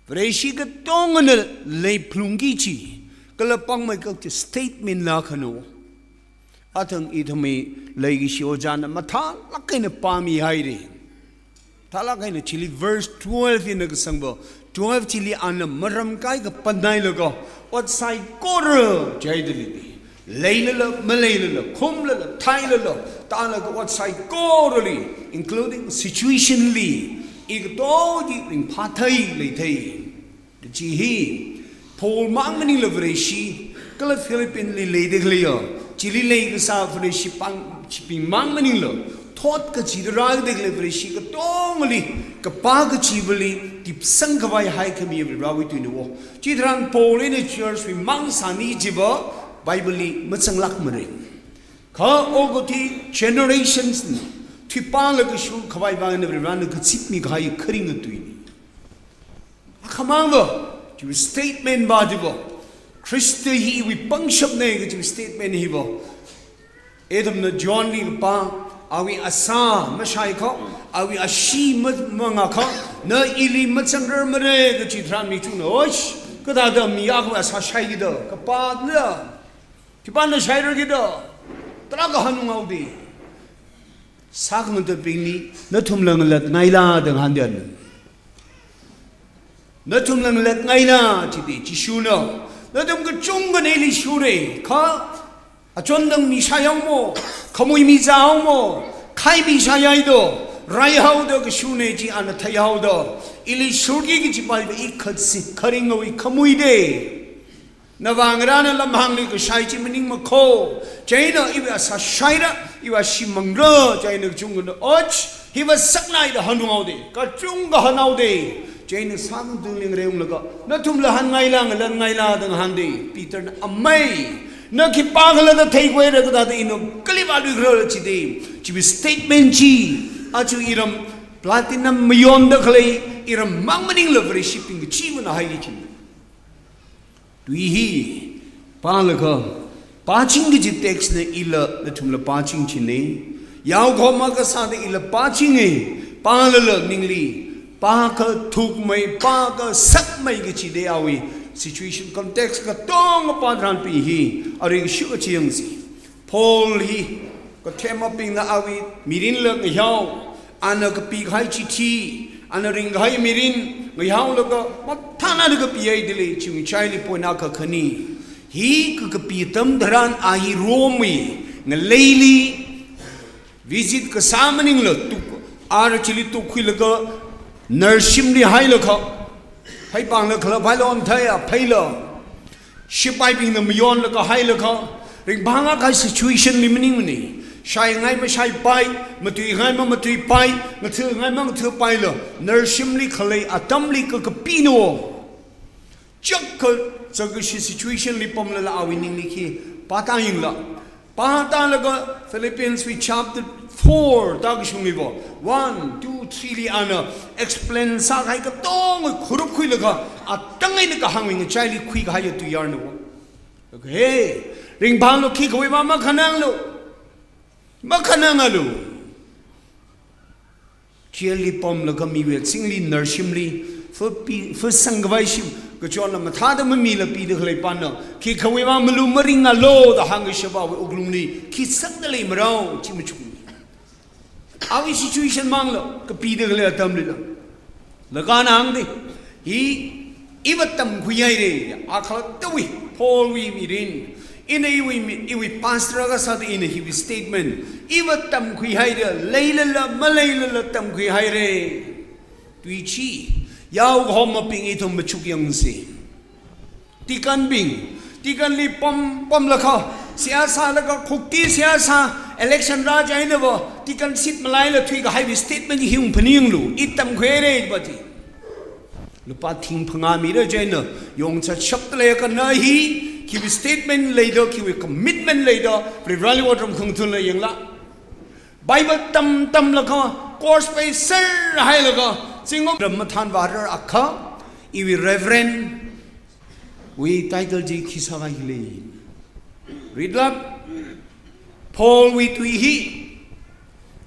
Vareshi katongana leiphalungki kaji. Kala pāngmeikap kaji statement akhana. Athang ithumwui leikashi ojāna mathālāk eina pāmihaira. Thālāk eina chili verse twelve eina kasangva, twelve chili ana maram kaikha panhailaga, ot saikora jihaida lei. Leilala, maleilala, khumlala, thailala, tālaga ot saikorali, including situation li, ikato chi ringphāthei leithei. Kaji hi, Paul mang maningla Vareshi, kala Philippi li leida khaleiya, chili leikasā Vareshi pāng, chibing mang maningla, thot kachida rāda khalei Vareshi katongali, kapā kachivali, tipsang khavai haikhami Varewui tuina wo. Chitharan Paul eina church wui mang sāni chiva, Bible li mazanglākmara. Kha okathui generations na, thuipālaga shur khavai vang eina Varena kazipmi kahai kharinga tuina. Akhamangva, chiwui statement va chiva, Khrista hi iwui pangshapna kaji statement hiva. Ithumna John li kapā, awui asā mashaikha, awui ashee ma-, mangakha, na ili mazangrarmara kaji tharan mi chungna, oish, kathāda mi akhawui asā shaikida, kapā la. Khipāna shairarkida, tarākha hanunghaoda. Sākhangathabingli, nathumla ngalatngaila da ngahānda. Nathumla ngalatngaila, chida Jishuna. Nathum kachungkhana ili shurra, kha, achondang mi shāyangmo, khamui mi zāhao mo, khai mi shāyaido, raihaoda kashuna chi ana theihaoda. Ili shurki kaji paiva i khatsi, kharingawui khamuida. Navā ngarāna lamhāngli kashai chi maningmakho. Chieina iva sāshaira, iva shimangra, chieina kachungkhana, och, hiva saknai da hanunghaoda, kachungkha hanhaoda. Chieina sāngatungli ngareunglaga, nathumla hānngaila, ngalangaila da ngahānda. Peterna, amei, na khipākhala da theikhuira, kathāda ina kali vāluikhala chida. Chiwui statement chi, aja iram platinum mayonda khalei, iram mang maningla Vareshibing kachivana haili chi. Tui hi pālaga, pāching kaji text na ila nathumla pāching china. Yaokahoma kasāda ila pāchinga, pālala ningli pākathukmei, pākasakmei kachida awui situation context katonga pātharanbing hi, arui kashu kachiyangsi. Paul hi kathemabingna awui mirinla ngayao, ana kapikahai chithi, ana ringkahai mirin ngayaolaga mathānada kapihaida lei, chingchaili point akha khani. Hi kakapi atam tharan a hi Rome wui ngaleili visit kasā maningla tuk, ara chili tukkhuilaga narshimli hailakha, phaipangla khala phailon thaya phaila, shipaibingna mayonlaga hailakha, ringphāngakhai situation li maningmana. Shaingai mashaipai, matuingai mamatuipai, ngathāngai mangathāpaila, narshimli khalei atamli kakapina wo. Chak kazakashi situation li pamlala awui ningli khi pātāyangla. Pātālaga Philippians wui chapter four tākashungli vo, one, two, three li ana explain sākahai katonga khurup khuilaga, atang eina kahāngwui ngachaili khuikahaiya tuiyarna vo. Okay, ringphālu, khikhawui vang makhananglu. Makhanangalu. Jail li pamlaga miwui azingli, narshimli, fa pi, fa sangkhavai shim, kachonla mathāda mamila pida khalei pana, khikhawui vang malung maringalu da hāngkashapwui wuklungli khi sangda lei marao, chi machuk. Awui situation mangla, kapida khalei atamlila. Laga ana hāngda, hi, iva tamkhuihaira, akhalattawui, Paul wui mirin, ina iwui mi, iwui pastor kasāda ina hiwui statement, iva tamkhuihaira, leilala, maleilala tamkhuihaira. Tui chi, yaokahomabing ithum machukyangsa. Deaconbing, deacon li pam, pamlakha, seihā sālaga khukti seihā sā, election rā chieina vo, deacon seat malaila thuikahaiwui statement hi ungphaninglu, i tamkhuihaira va chi. Lupā thing phangā mira chieina, yongchatshapda lei kha na hi, khiwui statement leida, khiwui commitment leida, Varivarali otram khangathunla yangla. Bible tam tamlaga, course paiser hailaga, zingkum ram mathānvārar akha, iwui Reverend wui title chi khi sākahai lei. Read lap, Paul wui tui hi,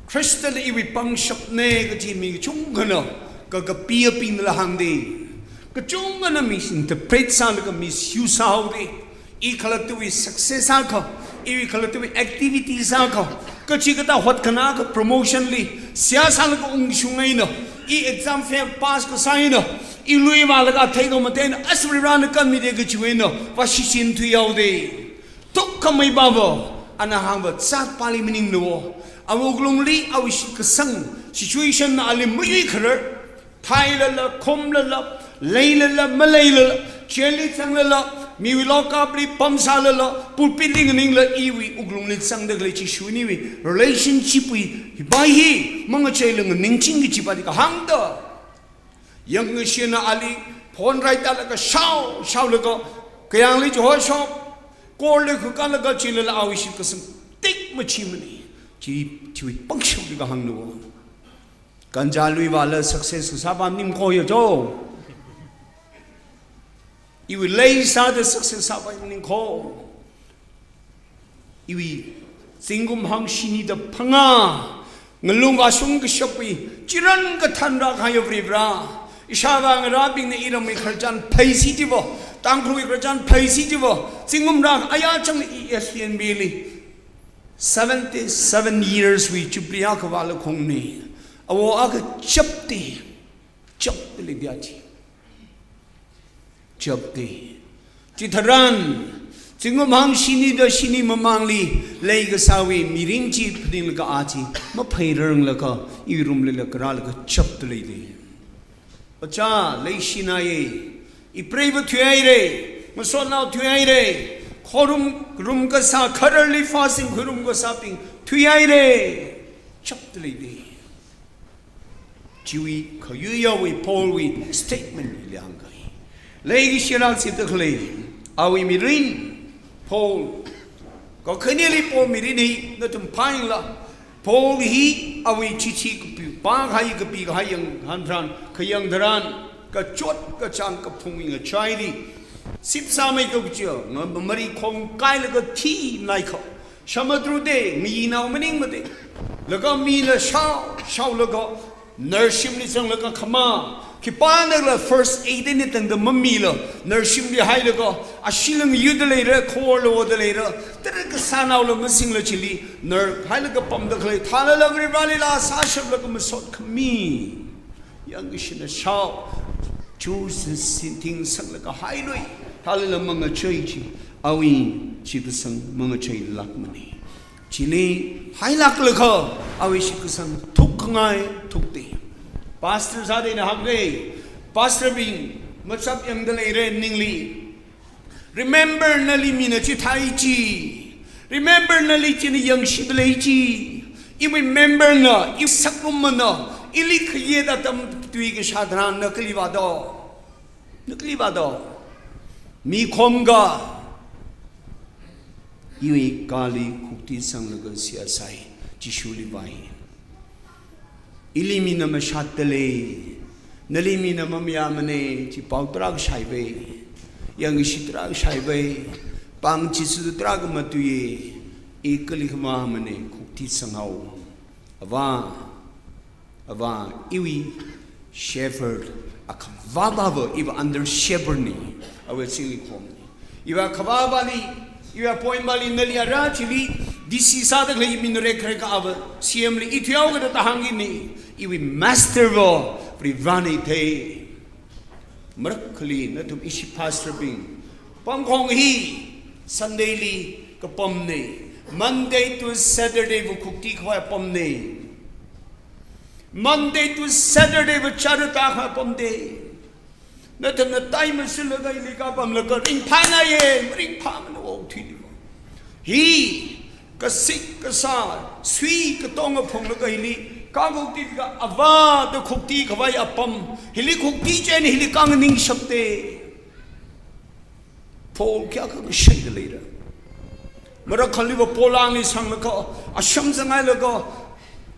Khristali iwui pangshapna kaji mi kachungkhana, kakapibingla hāngda. Kachungkhana misinterpret sālaga misuse sāhaoda. I khalattawui success akha, iwui khalattawui activities akha, kachikathā hotkhanā akha promotion li, seihā sālaga ungshung eina, i exam fail pass kasā eina, i lui vālaga theikhamatei eina, as Varivarana kanmida kachiwui eina, vāshichin thuihaoda. Tukkhamei pava, ana hāngva zatpāli maninglu. Awui wuklungli, awui shitkasang, situation na ali mayuikharar, thailala, khumlala, leilala, maleilala, jail li zanglala, miwui lockup li pamsālala, pulpit li nganingla, iwui wuklungli zangda khalei Jishuli iwui relationship wui hipa hi mangacheila nganingching kajipa di kahāngda. Yangkashina ali phone raitālaga shao, shaolaga, kayāngli Jehoshua, court li khukalaga chilala awui shitkasang tik machimana. Chi, chiwui pangshap di kahāngna vo. Ganja lui vāla success sāpa maningkho ya jo. Iwui lei sāda success sāpa maningkho. Iwui zingkum hangshini da phangā, ngalung vāshung kashapwui, chiran kathān rākahaiya Varivara. Ishāvā ngarābingna iramwui khararchan phaisi chiva, Tangkhulwui khararchan phaisi chiva, zingkum rā aya chang i S T N B li. Seventy-seven years wui jubilee akha vālakhungna. Awo akha chapda, chapda leida chi. Chapda. Chitharan, zingkum hangshini da shini mamangli leikasāwui mirin chi phaninglaga a chi, maphairanglakha, i room lila karālaga chapda leida. Oja, leishinaye, i preiva thuihaira, Masotnao thuihaire. Khorum rum kasā, khararli fasting khuirum kasābing thuihaire. Chapda leide. Chiwui khayuiya wui Paulwui statement li hāngkai. Leikashi rang sita khalei awui mirin Paul. Kakhaneli Paul mirin hi nathum phaingla. Paul hi awui chithi kapi, pākahai kapi kahai yanghan tharan, khayang tharan, kachot kachāng kaphung ngachaili sipsāmei kachiya, nga mari khongkailaga thi naikha. Samudru te, mayinao maningmate. Laga mina shao, shaolaga, narshimli zanglaga khama. Khipānala first aid eina tangda mamila, narshimli hailaga, ashila ngayuda leira, khorla oda leira, tara kasānaola masingla chili, nar hailaga pamda khalei, thalala Varivarālila sāshaplaga masot khami. Yangkashina shao, chu sin, sinting sanglaga hailui, thalala mangachei chi, awui shitkasang mangacheilākmane. Chili hailāklaga, awui shitkasang thukkhangai thukte. Pastor sāda ina hānge, pastor bing, machap yangda leire ningli. Remember nali mina chithai chi. Remember nali china yangshida lei chi. I remember na, i saklummana, ili khayeda atam tui kashā tharan na kali vādo. Na kali vādo. Mi khomkha. Iwui kali khukti sanglaga seihā sai, Jishuli vāi. Ili mina mashatda lei, nali mina mamayāmane, chi pao tarākha shaipai, yangkashi tarākha shaipai, pāng Jishu tarākha matuiye, i kali khamamane, khukti sanghao. Avā, Avā, iwui shepherd, akhavā bava, iva under shepherd ni, awui singli khomni. Iva khavā bali, iva point bali nali ara chili, D C sāda khalei i min rekrek ava, C M li i thuihaoga da hāngini, iwui master va, Varivarāna thei. Marakhali nathum ishi pastor bing. Pamkhong hi, Sunday li kapamne. Monday to Saturday va khukti khavai pamne. Monday to Saturday va charata khavai pamde. Nathumna tai masulaga ili kapamlaga ringphānaiye, ringphāmana o thuili va. Hi, kasik kasā, sui katonga phunglaga ili, kakhukti ka avā da khukti khavai apam, hili khukti chieina hili kang ningshapte. Paul kayākha kashaida leira. Marakhali va polangli sanglaga, asham zanghailaga,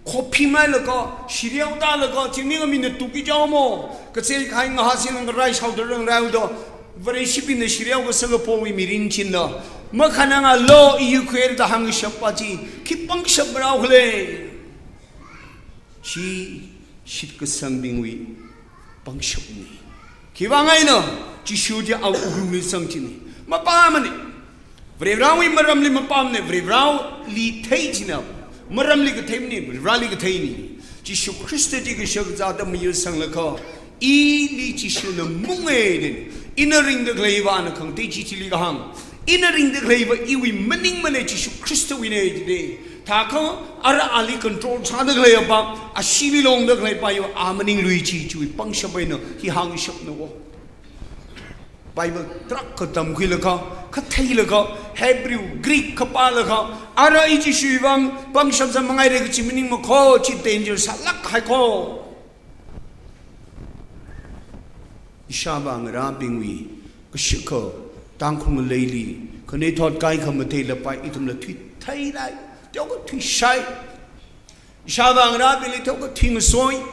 khophimhailaga, shireo tālaga, chingning amina tuki jaomo, kachei khai ngahā silang rai shaoda rang raiudo, Vareshibingna shireo kasāla Paulwui mirin china. Makhanangalo i yukhwer da hāngshappa chi, khi pangshap marao khalei. Chi shitkasangbingwui pangshapni. Khiwuivang eina, Jishu chi awui wuklungli zang chini. Mapamane. Varivarāwui maramli mapamne, Varivarāli thei china. Maramli katheimane, Varivarāli katheini. Jishu Khrista chi kashakazā da mayur sanglaga, ili Jishuna munge din. Ina ringda khalei vana khangatei chi chili kahāng. Ina ringda khaleiva iwui maningmane, Jishu Khristawuine jide. Thākha ara ali control sāda khalei apa, ashili longda khalei pa iva a maninglui chi, chiwui pangshap eina hi hāngshapna o. Bible tarākha tamkhuilaga, katheilaga, Hebrew, Greek kapālaga, ara i Jishuwui vang pangshap sāmangaire kachi maning makho, chi danger sālāk haikho. Ishāvā ngarābingwui, kashikha, Tangkhul ngaleili, khanuithot kaikha matheila pai ithumla thuitheilai, teokha thuishai. Ishāvā ngarābingli teokha thuingasoi.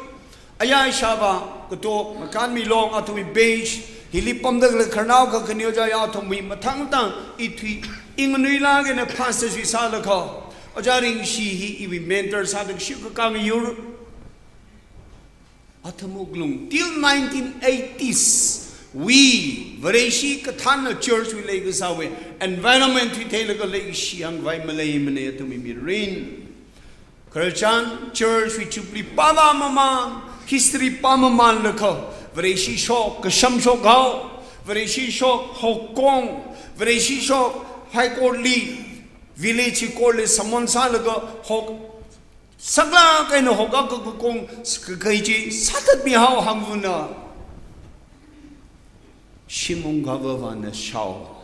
Aya ishāvā, kato, makanmi long athumwui bench, hili pamda khalei khararnao kakhaneo ja ya athumwui mathang tang, i thui, i nganuilāk eina pastor sui sālakha. Ojā Ringshi hi iwui mentor sāda kashikha kangayur. Athum wuklung, till nineteen eighties, wui, Vareshi kathānna church wui leikasāwui, environment wui theilaga leishi hāngvai maleimane athumwui mirin. Christian church wui Jubilee pāvā mamān, history pāmamānlaga, Vareshi shok, kasham shok hao, Vareshi shok, hokong, Vareshi shok, High Court li, village court li summon sālaga, hok, Saklāk eina hokaka kakong kakai chi sāthatmi hao hāngvana. Shim ungkavāvana shao.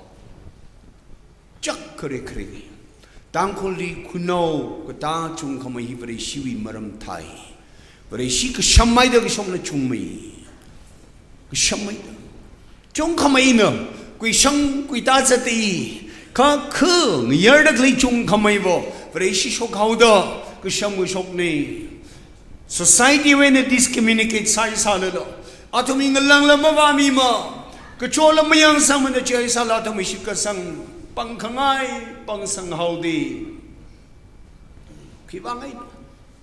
Chak khare khare. Tangkhulli khunao katā chungkhamei hi Vareshiwui maram thai. Vareshi kashammeida kashokna chungmei. Kashammeida. Chungkhameina, kuishang kuitā zatta. Kha khu ngayarda khalei chungkhameiva Vareshi shokhaoda kasham kashokna. Society wui eina discommunicate sāsālala, athumwui ngalāngla mavāmima, kachola mayangsangmana chi sālala athumwui shitkasang pangkhangai pangsanghaoda. Khiwui vang eina,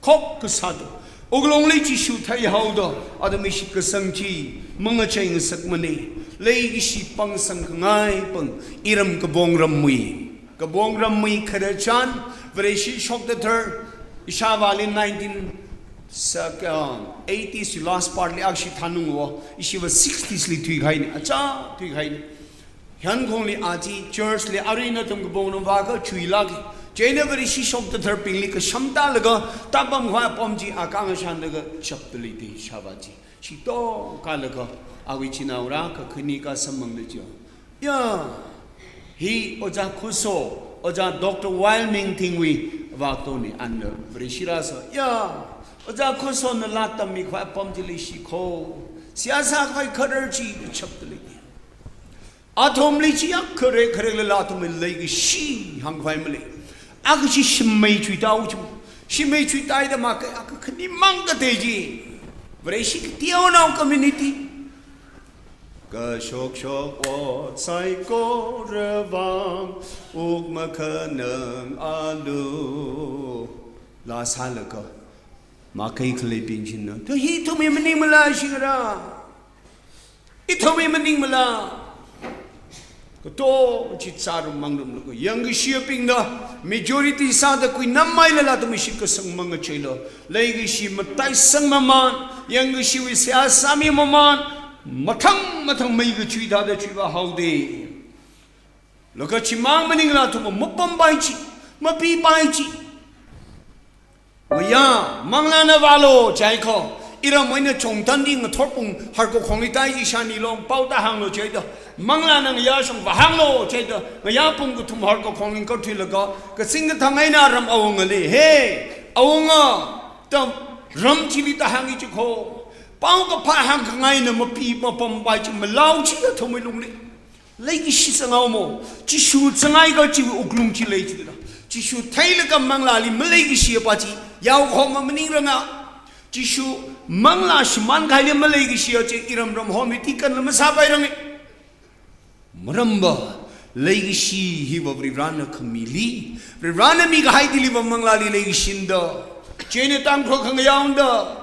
khok kasāda, wuklungli Jishu theihaoda, athumwui shitkasang chi mangachei ngasakmana. Leikashi pangsangkhangai pang, iram Kabong ramwui. Kabong ramwui khararchan, Vareshi shokta thar, ishāvāli nineteen, sak, uh, eighties last part li akhashi thanungwo, ishiva sixties li thuikahaina, achā thuikahaina. Hyankhongli aja church li arui nathum Kabong ram vākha chuilāka. Chieina Vareshi shokta tharbingli kashamtālaga, tāpam khavai apam chi akha ngashanlaga chapta leida ishāvā chi. Chitong kalaga, awui chinaongarā kakhane kasamphangda chiya. Ya, hi Ojā Khuso, Ojā Doctor Wai Ming Thingwui vātoni, ana Vareshi rāsa. Ya, Ojā Khusona laa tammi khavai apam chi leishi kho. Seihā sākhavai kharar chi chapta leida. Athumli chi ya khare kharelala athumwui leikashi hāngkhavai malei. Akha chi shimmei chuitāhaowa chi. Shimmei chuitāhaida makei, akha khanimang katei chi. Vareshi kateonao community. Kashokshok ot saikorawui vang, wukmakhanang alu. Laa sālaga, makei khaleibing china. To hi ithumwui maningmala shingra. Ithumwui maningmala. Kato chi zārum mangrumlaga, yangkashiyabingna majority sāda kuinammeilala athumwui shitkasang mangacheila, leikashi mataisang mamān, yangkashiwui seihā sāmi mamān, mathang mathang mei kachui thāda chuivāhaoda. Laga chimang maningla athum mapampai chi, mapipai chi. Ngayā, manglāna vālu jiakha, iramwui eina chungtandi ngathor pung harkakhongli tai chi shani long pao tāhānglu jida. Manglāna ngayā shong vāhānglu jida. Ngayā pung kathum harkakhongli kharthuilaga, kazing kathang eina ram awungali. He, awunga, tam, ram chili tāhāngi chi kho. Pao kaphā hāngkhangaina mapi mapampai chi malao chi athumwui lungli. Leikashi zanghaomo, Jishu zanghai kajiwui wuklung chi lei jida. Jishu theilaga manglāli maleikashiya pa chi, yaokhoma maningranga. Jishu manglā shimānkahaili maleikashiya chi, iram ram home ti kanla masāpairanga. Maramva, leikashi hiva Varivarana khamili, Varivarana mikahai chiliva manglāli leikashinda. Chieina Tangkhul khangayaonda.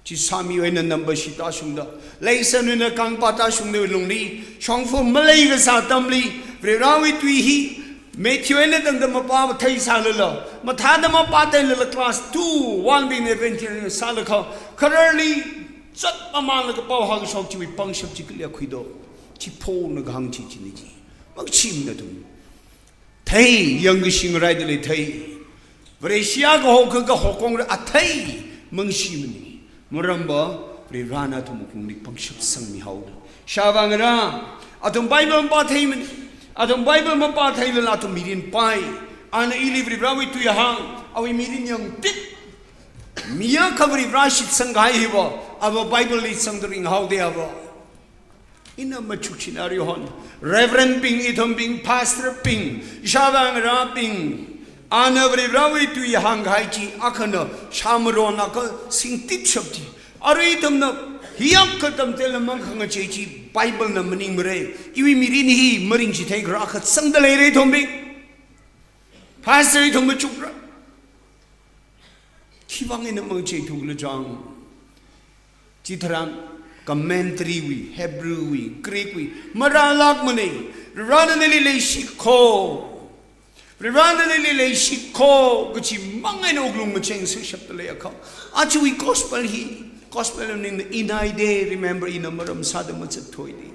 Chi sāmiwui eina number shi tāshungda, leisanwui eina kangpa tāshungda lungli, shongfa malei kasā atamli, Varivarawui tui hi, Matthew eina tangda mapā matheisālala, mathāda mapātheilala class two, one bing evangelist sālaga, khararli, zat mamānlaga pao hāngshok chiwui pangshap chi kali khuido, chi phona kahāng chi china chi, mangachimana athum. Thei, yangkashi ngaraida lei thei. Vareshi akha hokha kahokong ra athei, mangashimana. Maramva, Varivarana athum wuklungli pangshap sangmihaoda. Ishāvā ngarā, athum Bible mapātheimana. Athum Bible mapātheilala athum mirin pai. Ana ili Varivarawui tui hāng, awui mirin yangtit. Mi akha Varivara shitsangkahai hiva, ava Bible li zangda ringhaoda ava. Ina machukchinā rihon, Reverend bing, ithumbing, Pastor bing, ishāvā ngarābing, ana Varivarawui tui hāngkahai chi akhana shāmaron akha singtitshap chi. Arui ithumna hi akha tamtela mangkhangachei chi Bible na maningmara. Iwui mirin hi maringchithei kharar akha zangda leira ithumbing. Pastor ithum machukra. Khiwui vang eina mangacheithu khala chang. Chitharan commentary wui, Hebrew wui, Greek wui, marālākmana. Varivarana nali leishi kho. Varivarana nali leishi kho, kachi mang eina wuklung macheng sāshapta leiakha. Ajawui gospel hi, gospel ningna inai de, remember ina maram sāda mazatthuida.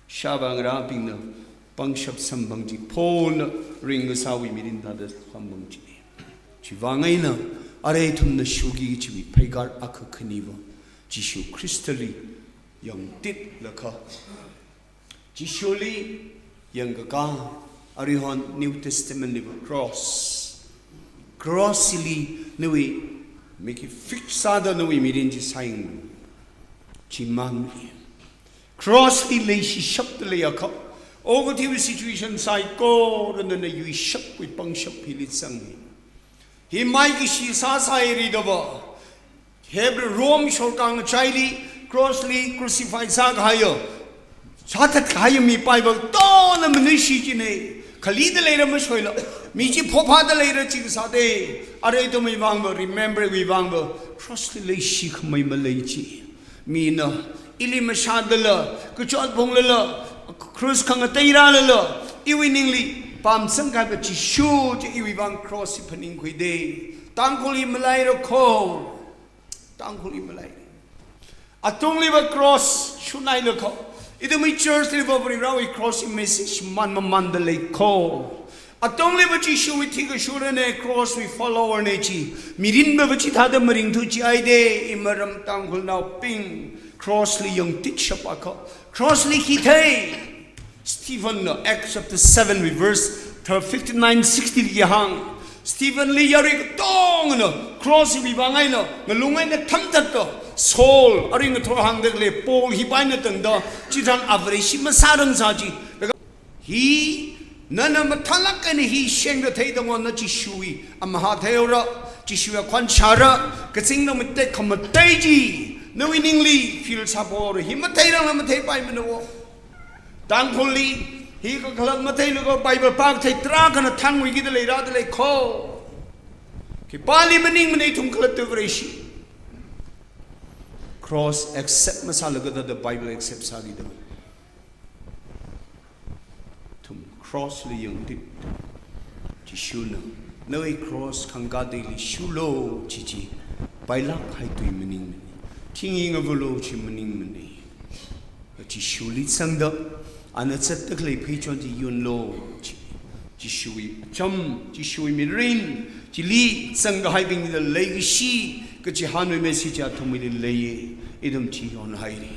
Ishāvā ngarābingna pangshap samphang chi phona ringkasāwui mirin thāda samphang chi. Chiwui vang eina arui ithumna shuki chiwui pheikar akha khaniva Jishu Khristali yangtitlakha, Jishuli yangkakā, aruihon New Testament liva cross. Cross li nawui miki fix sāda nawui mirin chi sāyanglu. Chimang. Cross li leishishapda leiakha, okathuiwui situation saikorana yuishapwui pangshap hili zanga. Hi maikashi sāsai ridava, Hebrew Rome shorkāng achaili cross li crucify sākahaiya, sāthatkahaiya mi Bible tongna manuishi china. Khalida leira mashoila, mi chi phophāda leira chi kasāda. Arui ithumwui vangva, remember wui vangva, cross li leishi khamei malei chi. Mina ili mashādala, kachot phunglala, cross khangatei rālala, iwui ningli pamsangkahaiva Jishu chi iwui vang cross hi phaningkhuida. Tangkhulli maleira kho. Tangkhulli malei. Atungliva cross shunailakha, ithumwui church liva Varivarāwui cross hi message man mamanda lei kho. Atungliva Jishuwui thikashurana, cross wui follower na chi. Mirinva chithāda maringthu chihaida, imaram Tangkhulnaobing. Cross li yangtitshapakha, cross li khi thei? Stephen na, Acts chapter seven wui verse fifty-nine, sixty li hāng. Stephen li yarui katongna cross wui vang eina ngalung eina thamthatda, Saul, arui ngathor hāngda khalei Paul hipa eina tangda, chitharan Vareshi masārang sā chi. Hi, nana mathālāk eina hi shengda theida ngon na Jishuwui amahā theihaora, Jishuwui akhon shāra, kazing na matek khamatei chi nawui ningli feel sāpora, hi matheirangla matheipaimanao. Tangkhulli hi kakhalat matheilaga Bible pākathei tarākhana thangwui kida leira da lei kho. Khipāli maningmana ithum khalatta Vareshi. Cross accept masālaga thāda Bible accept sākida. Ithum cross li yangtit. Jishuna, nawui cross khangkā teili shulu chi chi pailāk kahai tui maningmana. Thing hi ngavulu chi maningmana. Jishuli zangda, ana zatda khalei pheichon chi yunlu chi. Jishuwui acham, Jishuwui mirin, chili zangkahaibingli leikashi, kachi hanwui message athumwuili leiya, ithum chi yonhaira.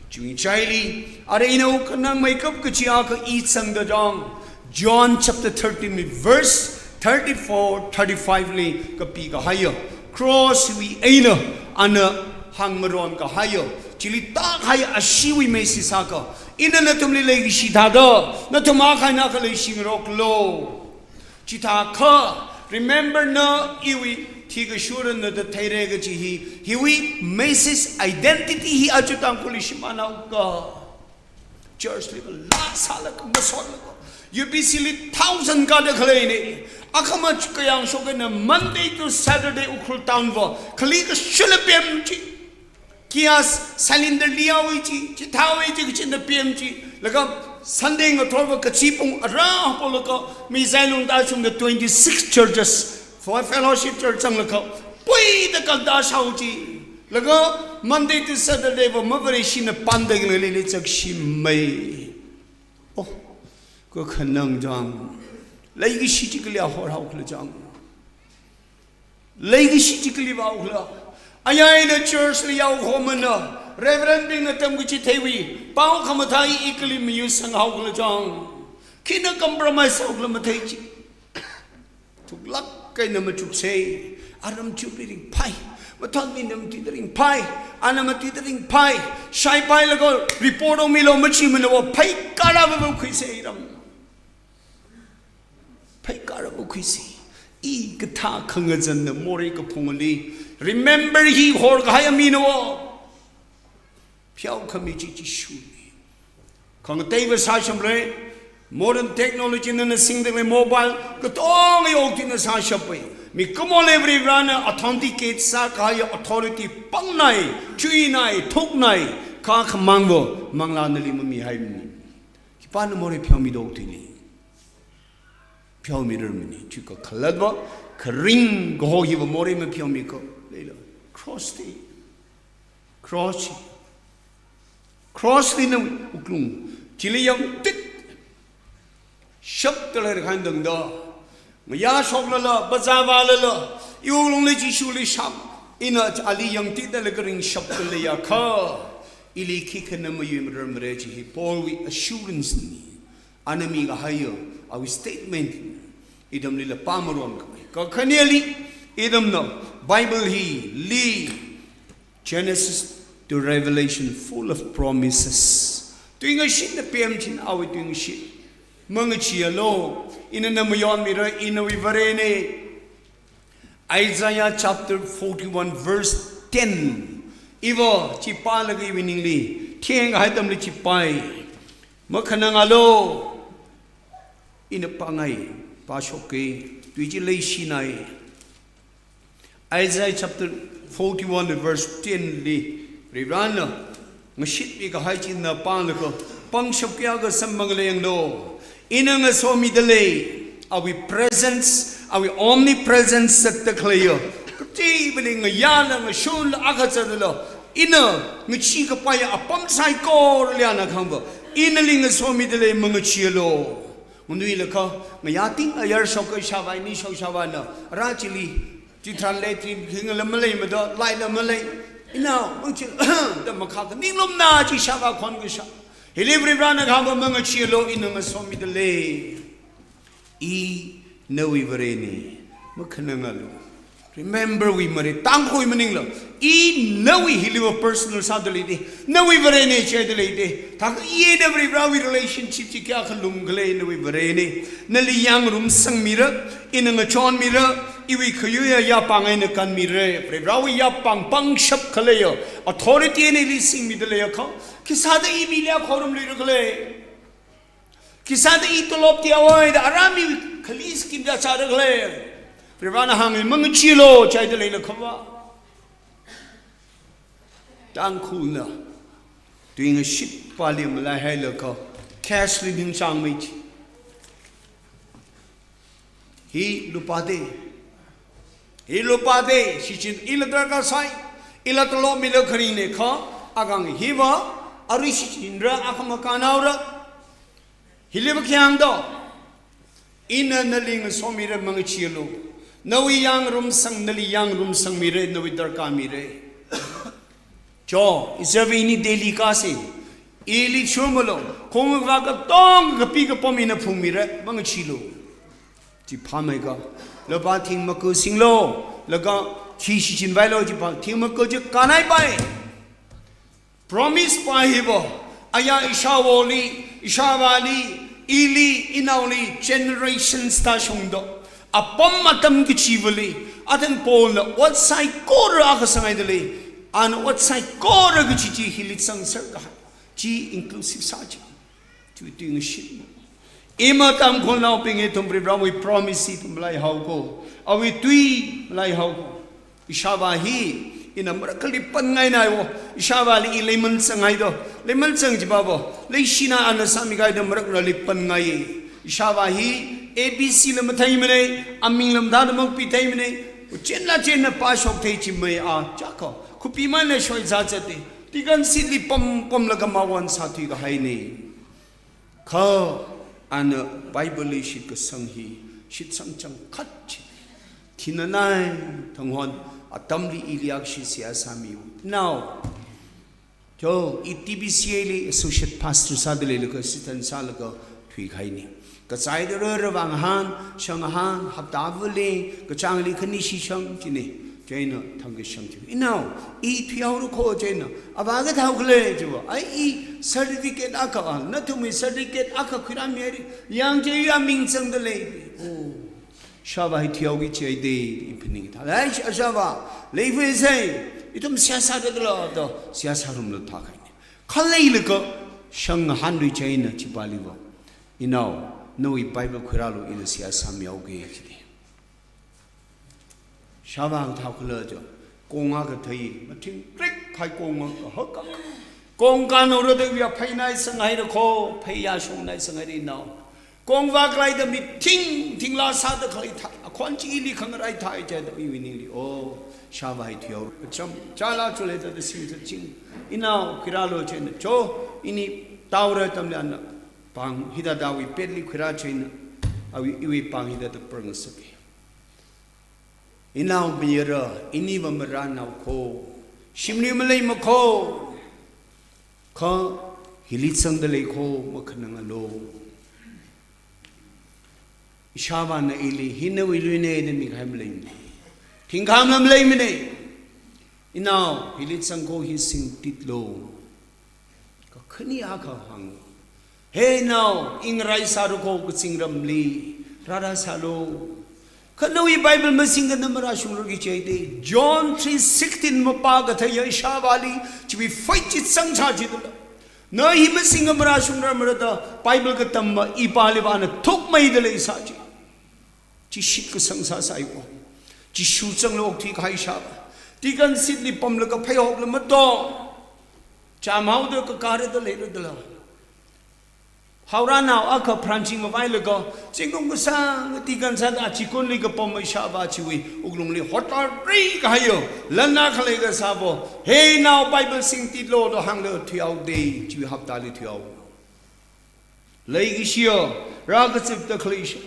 Chiwui ngachaili, arui ina wukkhanangmeikap kachi akha i zangda chang, John chapter thirteen verse thirty-four, thirty-five li kapikahaiya, cross wui eina ana hāngmaronkahaiya, chili tākahaiya ashiwui message akha, ina nathumli leikashi thāda, nathum akha eina akha leishingaroklu. Chithākha, remember na iwui thikashurana da theira kachi hi, hiwui message identity hi aja Tangkhulli shimānhaoka. Church liva laa sālaga masotlaga, U B C li thousand kāda khaleina. Akhama chukayang shokna Monday to Saturday Ukhrul town va khali kashula pem chi. Gas cylinder lihaowa chi, chithāhaowa chi, kachina pem chi. Laga Sunday ngathorva kachi pung ara polaga, mi Zailung tashungda twenty-six churches, four fellowship church zanglaga, puida kalda shao chi. Laga Monday to Saturday va mavareshina panda khalei leilei zakshimei. Oh, kakhanang chang. Leikashi chi kali horhaokhala chang. Leikashi chi kali vāhaokhala. Ayā ina church li yaokhomana, Reverend bingna tamkachitheiwui pao khamathā i kali mayuisanghaokhala chang. Khina compromise haokhala mathei chi. Thuklāk eina machuksa, aram chupli ringphai, mathānmina matuida ringphai, ana matuida ringphai, shaipailaga report ongmilu machimanava, phei kara va va khuisa ram. Phei kara va khuisa. I kathā khangazanna morei kaphungali, remember hi horkahai aminava. Pheokhami chi Jishuna. Khangateiva sāshapra, modern technology nana singda khalei mobile, katonga yokthuina sāshapa. Mikumoli Varivarana authenticate sākahaiya authority pangnai, chuinai, thuknai, kha khamangva manglā nali mamihaimana. Khipāna morei pheomido thuili. Pheomirarmana, chi kakhalatva, kharing kaho hiva morei mapheomiko, leila. Cross li. Cross chi. Cross li nawui wuklung. Chili yangtit. Shapda leira khan dangda. Mayāshoklala, bazar vālala, iwui wuklungli Jishuli shap. Ina ali yangtitda leikaring shapda leiakha, Ili khikha na mayuimara mara chi hi Paulwui assurance na. Ana mikahaiya, awui statement na. Ithumlila pāmaron khavai. Kakhaneli, ithumna Bible hili, Genesis to Revelation, full of promises. Tuingashitna pemchin awui tuingashit. Mangacheealu, ina na mayonmira, ina nawui Varena. Isaiah chapter forty-one verse ten. Iva chi pālaga iwui ningli theng hai atamli chi pāi. Makhanangalu, ina pāngai, pāshoka, tui chi leishinai. Isaiah chapter forty-one verse ten li, Varivarana ngashitmi kahai chi na pālaga, pangshap kayākha samphanglenglu. Ina ngasomidalei, awui presence, awui omnipresence zatda khaleiya. Kateokha ngayāla, ngashunla, akha zatdala, ina ngachee kapaiya apam saikorali ana khangva, ina nali ngasomidalei, mangacheealu. Nganuilakha, ngayā ting ayar shoka ishāvā, ini shok ishāvāna, ara chili, chitharan lei, chi khingla malei mada, laila malei. Ina, mangchil, da makha kaninglumna chi ishāvā khon kashā. Hili Varivarana khangva mangacheealu, ina ngasomidalei. I nawui Varena, makhanangalu. Remember wui mara, Tangkhul maningla. I nawui hiliva personal sāda leida. Nawui Varena chida leida. Thak ina Varivarawui relationship chi kayākha lumkhala, nawui Varena. Nali yangngarumsangmira, ina ngachonmira, iwui khayuiya yapāng eina kanmira. Varivarawui yapāng pangshap khaleiya, authority eina ili singmida leiakha, khisāda i mili akhorumluira khala. Khisāda i tolop teohaida ara mi khali scheme da sāra khala. Varivarana hānga mangacheealu, chida leilakhava. Tangkhulna tuingashit pāli malaihailaga, cash li ningchāngmei chi. Hi lupāda. Hi lupāda, shichin ila darkar sai, ila tolop mila kharingnekha, akang hiva, arui shichinra, akha makānhaora. Hiliva khi hāngdo. Ina nali ngasomira, mangacheealu. Nawui yangngarumsang, nali yangngarumsangmira, nawui darkar mira. Cho, iserve ini Delhi kāsa. Ili shurmalu, khongvā katonga kapi kapam ina phungmira, mangacheealu. Chi phāmeikha, lupā thing maku singlu, laga khi shichinvailu chi phā, thing maku chi kānhaipai. Promise pā hiva, aya ishāvoli, ishāvāli, ili, inaoli, generations tāshungda. Apam atam kachivali, athang Paulna ot saikora akha sāngaidalei, ana ot saikora kachi chi hili zangser kahai. Chi inclusive sā chi. Tui tuingashit. Ima Tangkhulnaobing, ithum Varivarawui promise hi ithum malaihaoka. Awui tui malaihaoka. Ishāvā hi, ina marakali panngainaiwo. Ishāvāli i leiman zanghaido. Leiman zang chiva bo. Leishina ana sāmikahaido marakali panngai. Ishāvā hi, A B C la matheimanei, aming la mathāda makapitheimanei. Chenla chenna pāshok thei chi mei a, chakha. Khupimana shoizā zatta. Deacon seat li pam, pamlaga mawon sāthui kahainei. Kha ana Bible li shitkasang hi, shitsang changkhat chi. Thinanai, thanghon, atamli ili akhashi seihā sāmiu. Now, cho, i T B C A li associate pastor sāda leilaga, assistant sālaga thuikahainei. Kachaida rara vang han, shang han, hapta vali, kachāngli khani shishang chinei. Chieina thangkashang chi. Inao, i thuihaora kho chieina. Avā kathāhao khala chiva. Ai i certificate akha, nathumwui certificate akha khuirāmi haira. Yang chi i aming zangda lei. Oh. Ishāvā hi thuihaoki chieina, i phaning thā. Ai, ishāvā, leifei sai. Ithum seihā sāda khala da. Seihā sārumlu thākahainei. Khaleilaga, shang hanrui chieina chipāliva. Inao, nawui Bible khuirālu, ina seihā sāmihaoki chida. Ishāvā kathāhao khala cho. Kong akha thei, mathing krik khai kong akha hak akha. Kong kānhaora da via phainai sanghaira kho, pheiya shungnai sanghaira inao. Kong vāklaida mi thing, thingla sāda khalei thā, akhon chili khangarai thā chida iwui ningli. Oh, ishāvā hi thuihaora. Cham, chala chule da sing sa ching. Inao, khuirālu chieina cho, ini taora atamli ana. Pāng hithāda awui petli khuirā chieina. Awui, iwui pāng hithāda prangasaka. Inao mayara, iniva marānao kho. Shimli maleima kho. Kha hili zangda lei kho makhanangalo. Ishāvāna ili hi nawui luina da mikahai maleimana. Thingkhamla maleimana. Inao, hili zang kho hi singtitlo. Kakhane akha hāng. He nao, ing rai sāra kho kazingramli, rāra sālo. Kha nawui Bible masingakha na marāshungrarki jihaida. John three sixteen mapā kathei ya ishāvāli, chiwui faith chi zangsā jidala. Na hi masingakha marāshungrarmara da, Bible katamva ipāli vāna thukmeida leisā chi. Chi shitkasang sāsai kho. Jishu zanglo okthui kahai ishāvā. Deacon seat li pamlaga phei hokla mato. Chām haoda kakā rāda leira dala. Haorānao akha pranching mavailaga, zingkum kasāng deacon sāda chikunli kapam ishāvā chiwui wuklungli hotla ri kahaiya, lan akha leikasā vo, he nao Bible singtitlo da hānglaga thuihaoda, chiwui haptali thuihao. Leikashiya, rākazipda khalei sha,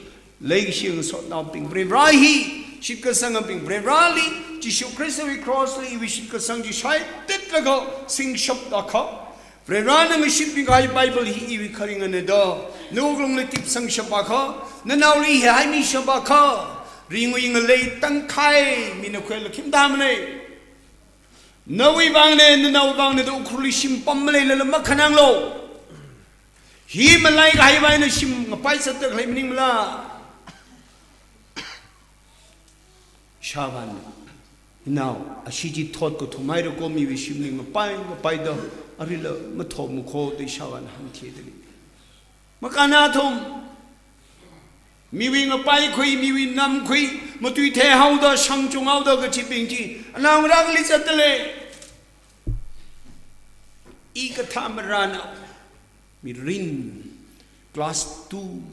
leikashiya ngasotnaobing, Varivarā hi, shitkasangbing, Varivarāli, Jishu Khristawui cross li iwui shitkasang chi shaititlaga singshapda kha. Varivarāna ngashitmi kahai Bible hi iwui kharinga na da, nawui wuklungli tipsangshap akha, nanaoli hihaimishap akha, ringwui ngalei tangkhai, mina khuilaga khim tāmana. Nawui vangna, nanaowui vangna da Ukhrulli shim pam maleilala makhananglo. Hi malai kahaiva eina shim ngapai zatda khalei maningmala. Ishāvāna, inao, ashi chi thot kathum haira kho miwui shimli ngapai, ngapaida, arila mathotma kho da ishāvāna hāngthida lei. Makānna athum, miwui ngapai khui, miwui nam khui, matui theihaoda, shangchung haoda kachibing chi, anao ngarāli zatda lei. I kathā marānao, mirin, class two,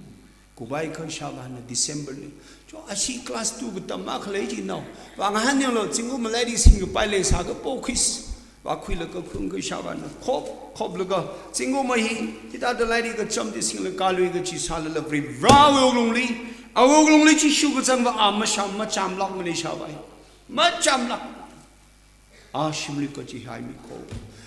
kuvai kha ishāvāna December li. Cho ashi class two katam akha lei chi nao. Vāngahān yanglo, zingkum malairik singkapai leisā kapo quiz. Vākhuilaga khaung kha ishāvāna. Khop, khoplaga, zingkum hi, hithāda lairik kacham chi singlaga khalui kachi sālala Varivarāwui wuklungli, awui wuklungli Jishu kazangva a masham, machamlākmana ishāvā hi. Machamlāk. A shimli kachihaimi kho.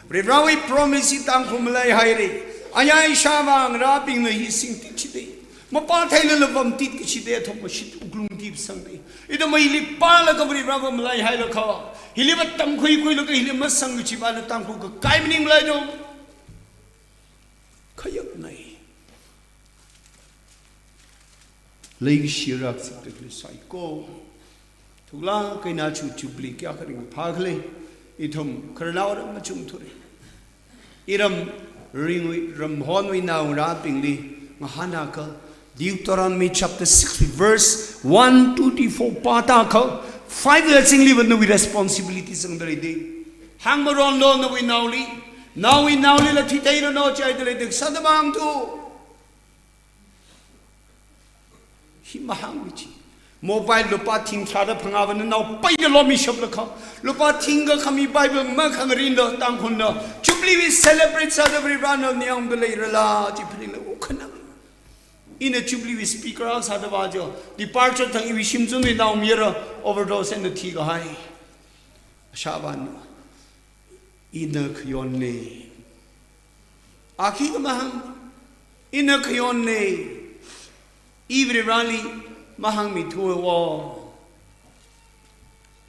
Varivarāwui promise hi Tangkhul malaihaira. Aya ishāvā ngarābingna hi singtit chida. Mapā theilala vamtit kachida, athum mashit wuklung tipsangda. Ithum hili pālaga Varivarāva malaihailakha, hiliva tamkhui khuilaga hili masang kachivana Tangkhul kakai maningmala do. Khayaknei. Leikashi rākazipda khalei saikora. Thuklāk eina chu Jubilee kayākha ringphā khala. Ithum khararnao ram machungthura. Iram ringwui, ramhonwui naongarābingli ngahānakha, Deuteronomy chapter six verse one, two, three, four pātakha, five la zingli va nawui responsibility zangda leida. Hāngmaronlo nawui naoli, nawui naolila thuitheiranu jihaida leida, sāda vāngthu. Hi mahāngmi chi. Mobile lupā thing tharāda phangāva nanao paida lomishaplakha, lupā thing kakhami Bible makhangarinda Tangkhulna Jubilee wui celebrate sāda Varivarāna niyangda leirala chi phaningla ukhanang. Ina Jubilee wui speaker akha sāda vā jo, departure thang iwui shimzunwui naomayara overdose eina thikahai. Ishāvāna, ina khayonna. A khikha mahāng, ina khayonna. I Varivarāli mahāngmithuwa.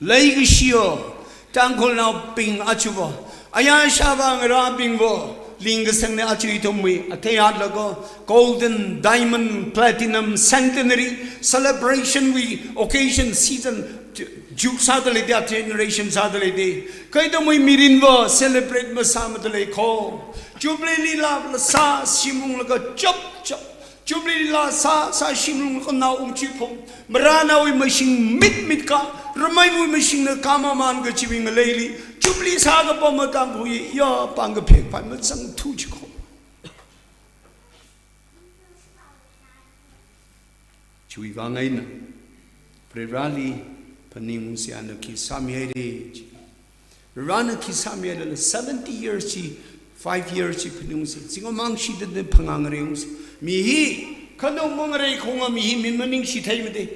Leikashiya Tangkhulnaobing achuva, aya ishāvā ngarābingva, lingkasangna achu ithumwui athei atlaga, golden, diamond, platinum, centenary, celebration wui occasion season, ju-, juk sāda leida, generation sāda leida. Kha ithumwui mirinva celebrate masāmada lei kho. Jubilee lila sā, shim unglaga chap chap. Jubilee lila sā, sā shim unglaga nao ungchiphung. Marānaowui mashing mitmit ka, rameiwui mashingna kamaman kachiwui ngaleili. Jubilee sākapam matang khuiya, pāng kaphek phai mazangthu chi kho. Chiwui vang eina, Varivarāli phaningungsa, ana khi sāmihaira chi. Varivarāna khi sāmihailala seventy years chi, five years chi phaningungsa. Zingkum mang shida phangā ngareiungsa. Mi hi, khanung mangareikhunga mi hi mi maningshi theimada.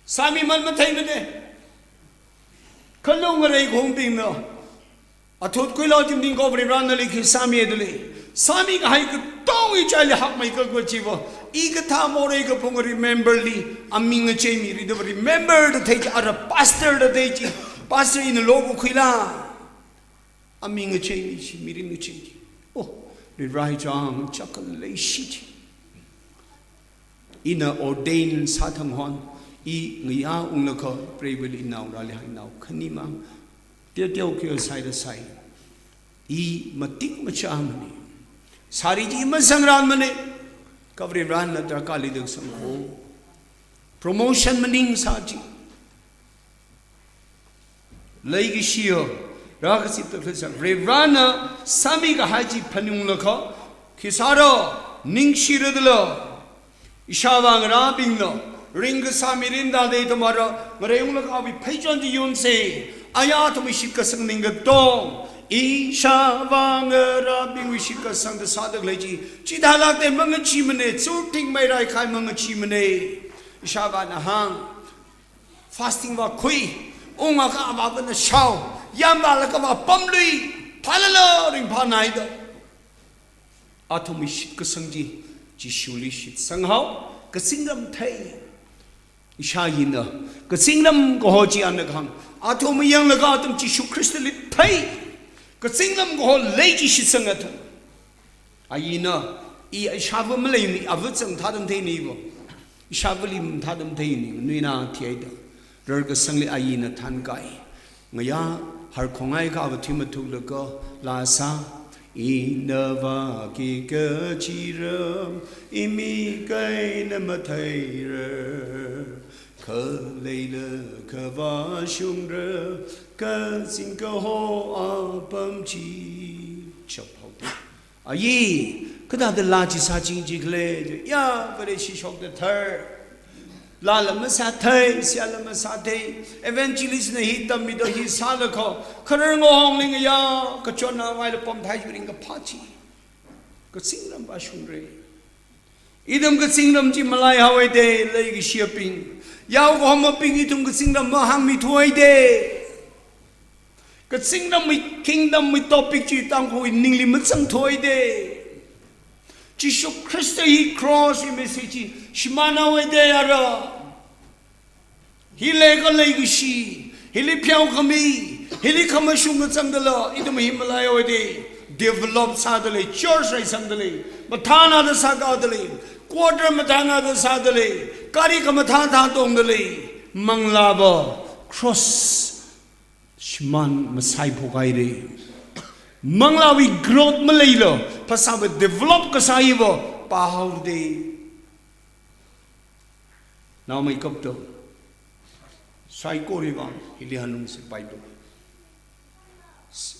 Sāmiman matheimada. Khanung ngareikhungbingna Athut khuilu chi maningakha Varivarana nali khi sāmida lei. Sāmikahai katonga ichili hakmeikha kachiva, i kathā morei kaphung remember li aming ngacheimida, remember da thei chi, ara pastor da thei chi, pastor ina lokakhuila. Aming ngacheimi chi, mirin ngacheimi. Oh, Varivara hi chang, chakal leishi chi. Ina ordain sāthang hon, i ngayā unglakha, preiva̱li naorāli hainao khanimang, teoteo kyo saida sai. I matik machāmana. Sari chi mazangrānmana. Kha Varivarana darkārli dang sangho. Promotion maningsā chi. Leikashiya, rākazipda khalei sā, Varivarana sāmikahai chi phanunglakha, khi sāra, ningshira dala. Ishāvā ngarābingna, ringkasā mirin da dei tamara, ngarei unglakha awui pheichon chi yunsa, aya athumwui shitkasang ningkatong, ishāvā ngarābingwui shitkasang da sāda khalei chi, chithālāk dei mangacheemana, churthing meirai khai mangacheemana, ishāvāna hāng. Fasting vākhui, ungakha avāvana shao, yamvālakha vāpamlui, phālala ringphānaida. Athumwui shitkasang chi, Jishuli shitsanghao, kazingram thei. Ishāyina, kazingram kaho chi ana kahāng, athum yanglaga athum Jishu Khristali thei. Kazingram kaho lei chi shitsang athum. Ayina, i ishāvā maleimana, avā chang thādam theina iva. Ishāvāli mathādam theina, nuina thihaida. Rarkasangli ayina thankai. Ngayā harkhongai kha ava thim mathuklaga, laa sā. Ina vāki kachira, imik eina matheira. Khaleila khavā shungra, kazing kaho apam chi. Chaphaoda. Ayi, kathāda laa chi sāching chi khala, ya, Vareshi shokda thar. Laala masāthei, seihāla masāthei, evangelist na hi tammida hi sālakha, kharar ngahongling ya, kachonna vaila pamthei yuring kaphā chi. Kazingram vāshungra. Ithum kazingram chi malaihaowa de, leikashiyabing. Yao kahomabing ithum kazingram mahāngmithuwa de. Kazingramwui, kingdomwui topic chi Tangkhulwui ningli mazangthuwa de. Jishu Khrista hi cross wui message chi shimānhaowa de ara. Hi leikha leikashi, hili pheokhami, hili khamashung kazangdala, ithum hi malaihaowa de. Develop sāda lei, church reisangda lei, mathānada sākāda lei, quarter mathānada sāda lei, gari khamathā thā tongda lei, manglāva cross shimān masaiphok haira. Manglāwui growth maleila, phasāva develop kasā hiva pāhaoda. Naomeikapta, saikora vang hili hanungsa Bible.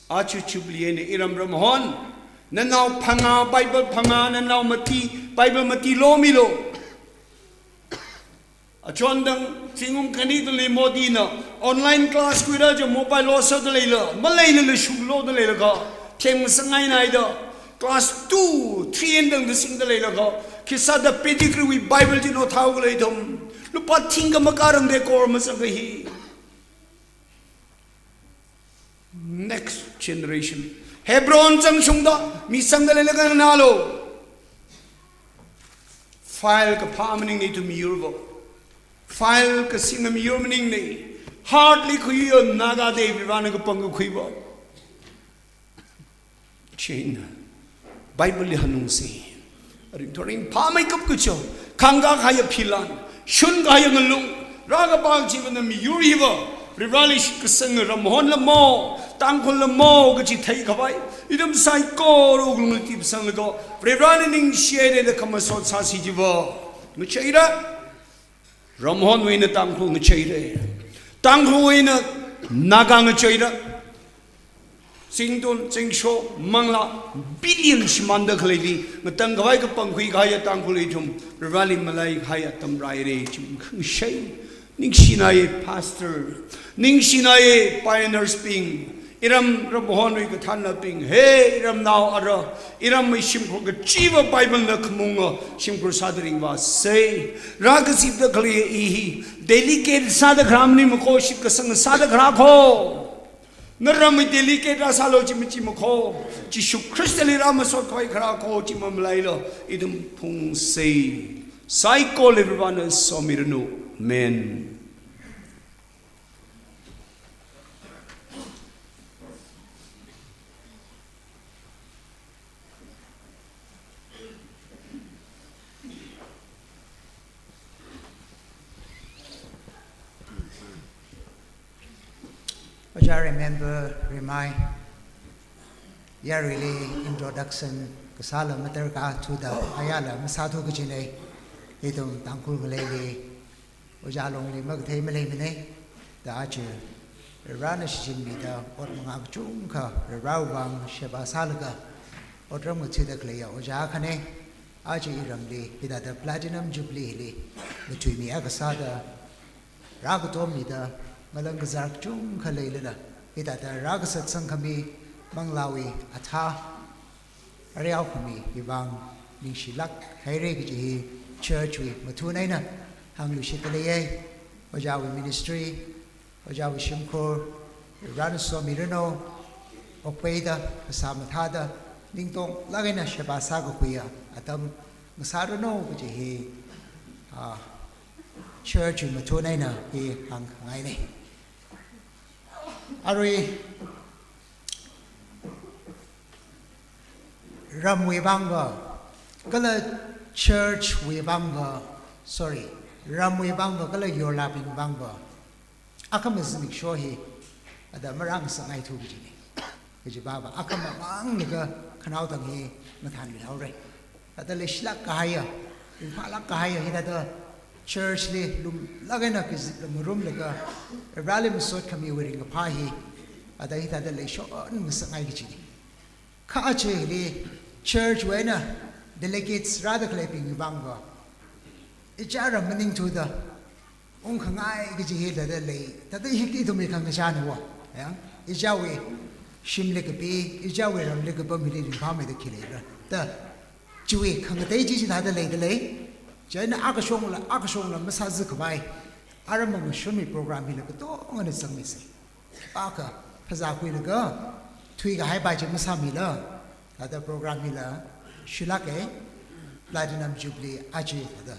Aja Jubilee eina iram ramhon, nanao phangā Bible phangā, nanao mati Bible mati lomilu. Achondang zingkum khanili Modi na online class khuira jo mobile lo sāda leila, maleilala shungloda leilakha, themngasakngainaida, class two, three eina tangda singda leilakha, khisāda pedigree wui Bible chi nothao khala ithum, lupā thingkha makārangda kor mazangkha hi. Next generation. Hebron zangshungda, mi zangda leilakha nganālu. File kaphā maningna ithum miyurva. File kasingna miyur maningna. Heart li khuiya Naga de Varena kapangkakhuiva. Chieina Bible li hanungsa. Ringthuring phāmeikap kacho, khangkā kahaiya philan, shunkahaiya ngalung, rākapā kachivana miyur hiva, Vareli shitkasang ramhonla mo, Tangkhulla mo kachi theikhavai, ithum saikora wuklungli tipsanglaga, Varena ningshihaira da khamasot sāsi chiva. Ngacheira. Ramhonwui eina Tangkhul ngacheira. Tangkhulwui eina Naga ngacheira. Zingtun, zingsho, manglā, billion shimānda khaleili, ngatangkhavai kapangkhui kahaiya Tangkhul ithum, Vareli malaikahai atam rāhaira, chi khangashei. Ningshinai pastor, ningshinai pioneers bing, iram ramhonwui kathānnabing, he iramnao ara, iramwui shimkhur kachiva Bible na khamunga shimkhur sāda ringvāsa. Rākazipda khalei i hi, delegate sāda kharā maningmako, shitkasang sāda kharā ko. Naramwui delegate rāsālu chi machimakho, Jishu Khristali rāmasot khavai kharā kho chi mamalailu, ithum phungsei. Saikora Varivarana somiranu. Amen. Ojā Remember Rimai, yaruili introduction kasāla madarkar thuda ayala masāthu kajinei. Ithum Tangkhul ngaleili Ojā Longli makathei maleimanei. Da aja Varena shichinmida ot manga kachungkha Varewui vang sheba sālaga otram ngathida khaleiya ojā akhanei. Aja iramli hithāda Platinum Jubilee hili matuimi akha sāda rākatommida ngalang kazār kachungkha leilala hithāda rākasat sangkhami manglāwui athā areo khami hi vang ningshilāk haira kaji hi church wui mathun eina hāngluishitda leiya. Ojāwui ministry, ojāwui shimkhur, Varena somiranu, okpeida, phasā mathāda, ningtonglāk eina sheba sākakhuiya atam ngasāranu kaji hi, ah, church wui mathun eina hi hāngkhangainei. Arui ramwui vangva, kala church wui vangva, sorry, ramwui vangva, kala yorlābing vangva, akhama zimiksho hi, ada marāngasakngaithu kajinei. Kajiva va, akhama manglaga khanaothang hi mathānmida haora. Ada leishilāk kahaiya, ringphālāk kahaiya, hithāda church li lumlāk eina kazipla ngarumlaga, Vareli masot khamiwui ringkaphā hi, ada hithāda leishon ngasakngai kajinei. Kha aja hili church wui eina delegates rāda khaleibing vangva, ichā ram maningthuda ungkhangai kaji hi thāda lei, thāda hi ithumwui khangachāna va. Ya, ichāwui shimli kapi, ichāwui ramli kapam hili ringphāmeida khi leira. Da, chiwui khangatei chi chithāda leida lei. Chieina akashongla, akashongla masāzakhavai, aram mangashunwui program hila katongana zangmisei. Pākha phazā khuilaga thuikahai pai chi masāmila, thāda program hila shilāka, Platinum Jubilee aja thāda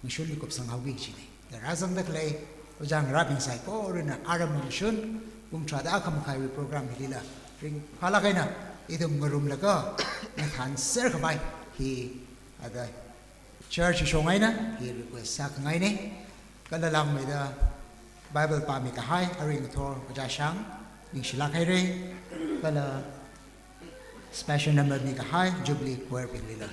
ngashunli kupsanghaoki kajinei. Da rāzangda khalei ojā ngarābing saikorana aram mangashun, kum tharāda akhamakhaiwui program hilila ringphālāk eina ithum ngarumlaga ngathānser khavai hi, ada church shong eina hi request sākhangainei. Kala langmeida Bible pāmi kahai, arui ngathor ojā Shang, ningshilāk haira. Kala special number mikahai Jubilee Choir binglila,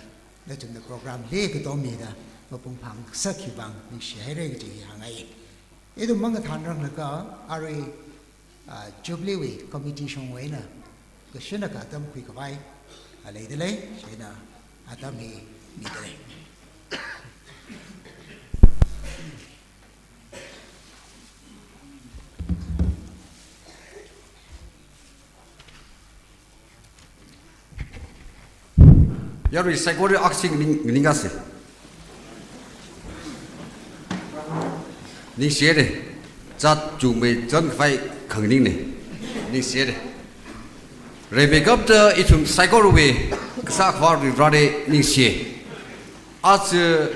nathumna program li katommida mapung phāngasak hi vang ningshi haira kaji hi hāngngai. Ithum mangathānranglakha arui, ah, Jubilee wui committee shongwui eina kashunakha atam khuikhavai, ah, leida lei, chieina atam hi mida lei. Yarui saikora aksing ning, ningasi. Ningshiya de. Zat chungmei zan khavai khanganingnei. Ningshiya de. Reibingkapta ithum saikorawui kasā khavāwui Vareli ningshiya. Aja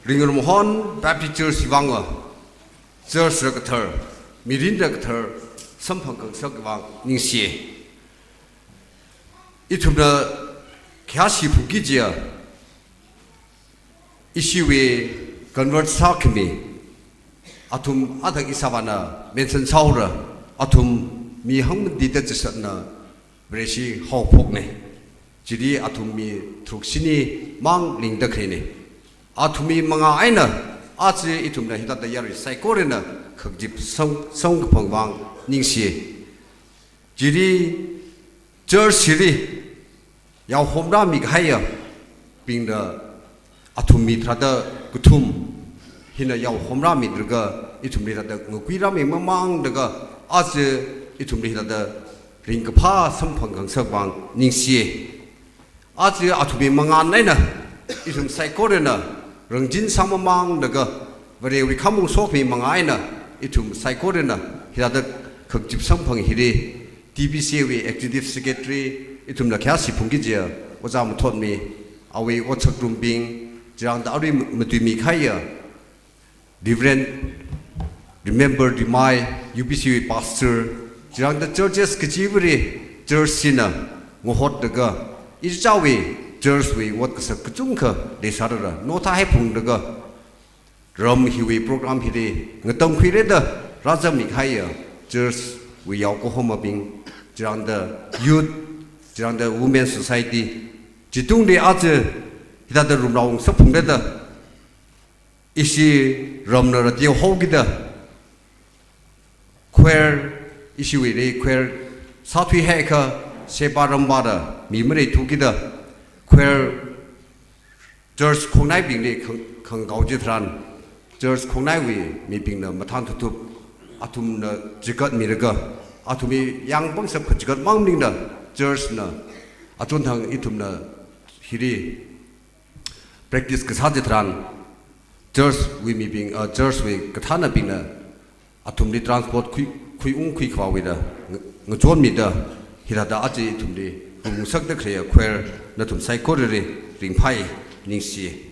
Ringrumhon Baptist Church wui vangva, church kathar, mirinda kathar samphang khangasak vang ningshiya. Ithumna khayāshi phungki jiya, ishiwui convert sākhami, athum athak ishāvāna mention sāhaora, athum mi hangmati da chishatna Vareshi haophoknei. Chili athum mi tharuk shini mang lingda khaleinei. Athum mi mangā eina, aja ithumna hithāda yarui saikorana khakzip sang, sangkaphang vang ningshiya. Chili church hili yaohomrāmi kahaiyabingna athum mi tharāda kathum hina yaohomrāmilaga ithumli thāda ngakuirāmi mamanglaga aja ithumli thāda ringkaphā samphang khangasak vang ningshiya. Aja athum mi mangā eina ithum saikorana rangchin sāmamanglaga Varewui khamong sokhami mangā eina ithum saikorana hithāda khangachip samphang hili, T B C A wui Executive Secretary, ithumla khayā siphung kajiya, Ojā Mathotmi, awui ot sākharumbing, chirāngda arui matuimi kahaiya, Reverend Remember Rimai, U B C wui Pastor, chirāngda churches kachivali, church china, ngahotlaga, ichichāwui, church wui ot kasak kachungkha, leisālala, notha haiphunglaga, ram hiwui program hili, ngatangkhuirada, rāzangmi kahaiya, church wui yaokahomabing, chirāngda youth, chirāngda women society, chitungli aja, hithāda rumrao ngasaphunglada, ishi ramna rāteo haokida, choir, ishiwuili choir, sāthuihaikha, seba rambada, mi mareithukida, choir, church khongnaibingli khang-, khangakao chitharan, church khongnaiwui mibingna mathān thuthup, athumna chigatmilaga, athumwui yāng pangshap kachigat mang maningla, church na, achonthang ithumna hili practice kasā chitharan, church wui mibing, uh, church wui kathānabingna, athumli transport khui, khuiung khuikhavāwuila, nga-, ngachonmida, hithāda aja ithumli, rum ngasakda khaleiya choir nathum saikorali ringphai, ningshi.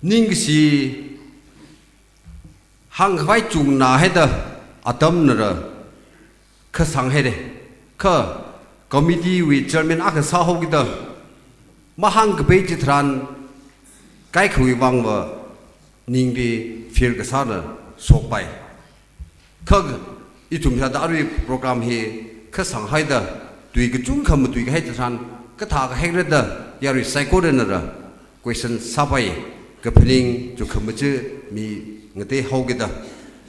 Ningkashi hāngkhavai chungna haida atamnala khasang haira. Kha committee wui chairman akha sāhaokida mahāngkapai chitharan kaikhawui vangva ningli feel kasāna shokpai. Kha ithum hithāda arui program hi khasang haida tui kachungkha matuikahai chitharan kathā kahairada yarui saikoranala question sāpai, kaphaning chukkhamaja mi ngatei haokida.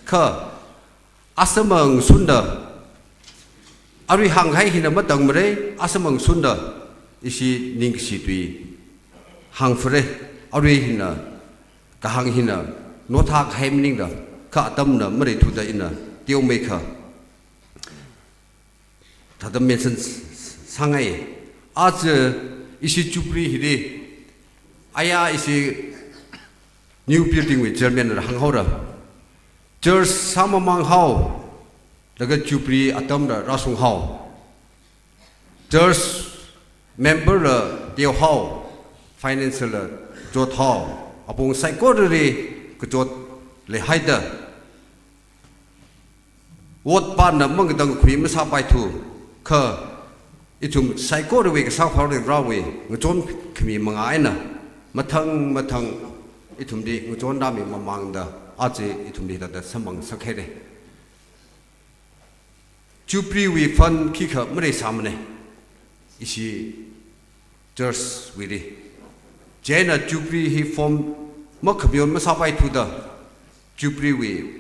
Kha asamang sunda, arui hānghai hina matangmara, asamang sunda, ishi ningkashi tui hāngphara, arui hina, kahāng hina, notha kahai maningla, kha atamna mareithuda ina, teomeikha. Thāda mention s-, s-, sāngai. Aja ishi Jubilee hili, aya ishi new building wui chairman la hānghaora. Church sāmamang hao, laga Jubilee atamla rāshung hao. Church member la teo hao, financial la chot hao, apong saikorali kachot leihaida. Ot pana mangatangkhui masāpaithu, kha ithum saikorawui kasā kharewui rāwui, ngachon khami manga eina, mathang mathang ithumli ngachon rāmi mamangda, aja ithumli hithāda samphang sāhaira. Jubilee wui fund khikha mareisāmana, ishi church wuili. Chieina Jubilee hi form makhamayon masāpaithuda, Jubilee wui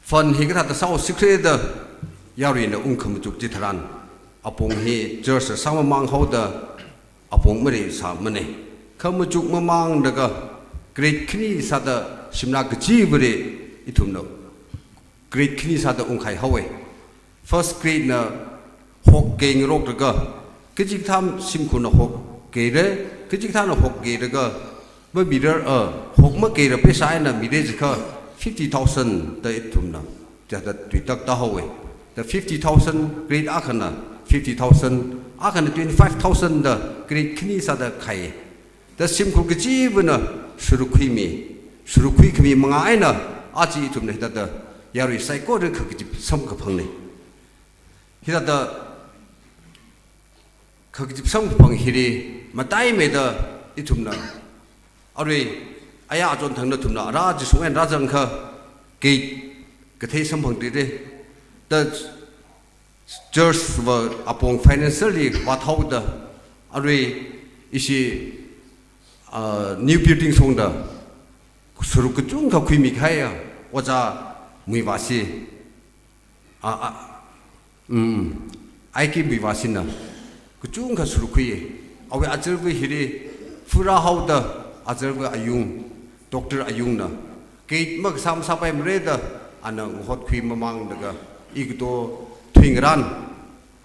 fund hi kathāda sāhaosikhala da, yaruina ungkhamachuk chitharan, apong hi church sāmamang haoda, apong mareisāmana. Khamachuk mamanglaga, grade khani sāda shimla kachivali ithumna grade khani sāda ungkahai haowa. First grade na hok keingaroklaga, kachikathā shimkhurna hok keira, kachikathāna hok keiraga, mamirar, uh, hok makeira pheisā eina mira jiakha fifty thousand da ithumna, hithāda tuitakta haowa. Da fifty thousand, grade akhana fifty thousand, akhana twenty-five thousand da grade khani sāda khai. Da shimkhur kachivana shurukkhuimi, shurukkhui khami manga eina aja ithumna hithāda yarui saikora khakachip samkaphangna. Hithāda khakachip samkaphang hili mataimeida ithumna arui aya achonthang nathumna ara jishung eina rāzangakha gate kathei samphangthuira. Da church va apong financially vāthaoda, arui ishi, ah, new building shongda, sharuk kachungkha khuimi kahaiya, Ojā Muivasi, ah, ah, mm, I K Muivasina, kachungkha sharuk khuiya, awui azarva hili, fura haoda, azarva ayung, Doctor Ayungna, gate makasā masāpaimara da, ana ngahotkhui mamanglaga, ikato thuingarān,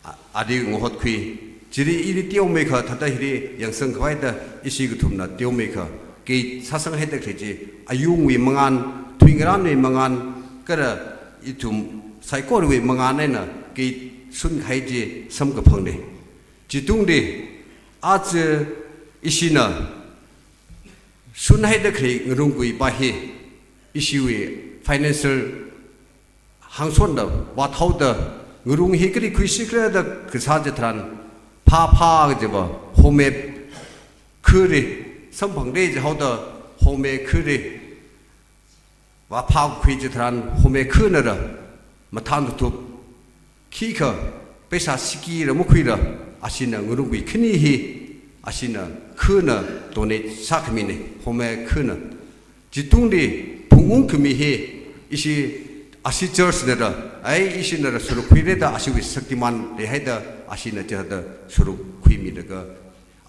a-, ali ngahotkhui. Chili ili teomeikha thāda hili yangsangkhavai da, ishi kathumna teomeikha, gate sāsanghaida khalei chi, ayungwui mangān, thuingarānwui mangān, kala ithum saikorawui mangān eina kashun kahai chi samkaphangna. Chitungli aja ishina shunhaida khalei ngarumkhuipa hi ishiwui financial hāngshonda vāthaoda ngarumkhui kali khuishikra da kasā chitharan phāphā kajiva home khuri samphangda jihaoda home khuri vāphākhui chitharan home khunara mathān thup khikha paisa sikira makhuira ashina ngarumkhui khani hi ashina khuna donate sākhamina, home khuna. Chitungli phungungkhami hi ishi ashi church nara, ai ishinara sāra khuira da ashiwui shaktiman leihaida ashina chithāda sāra khuimilaga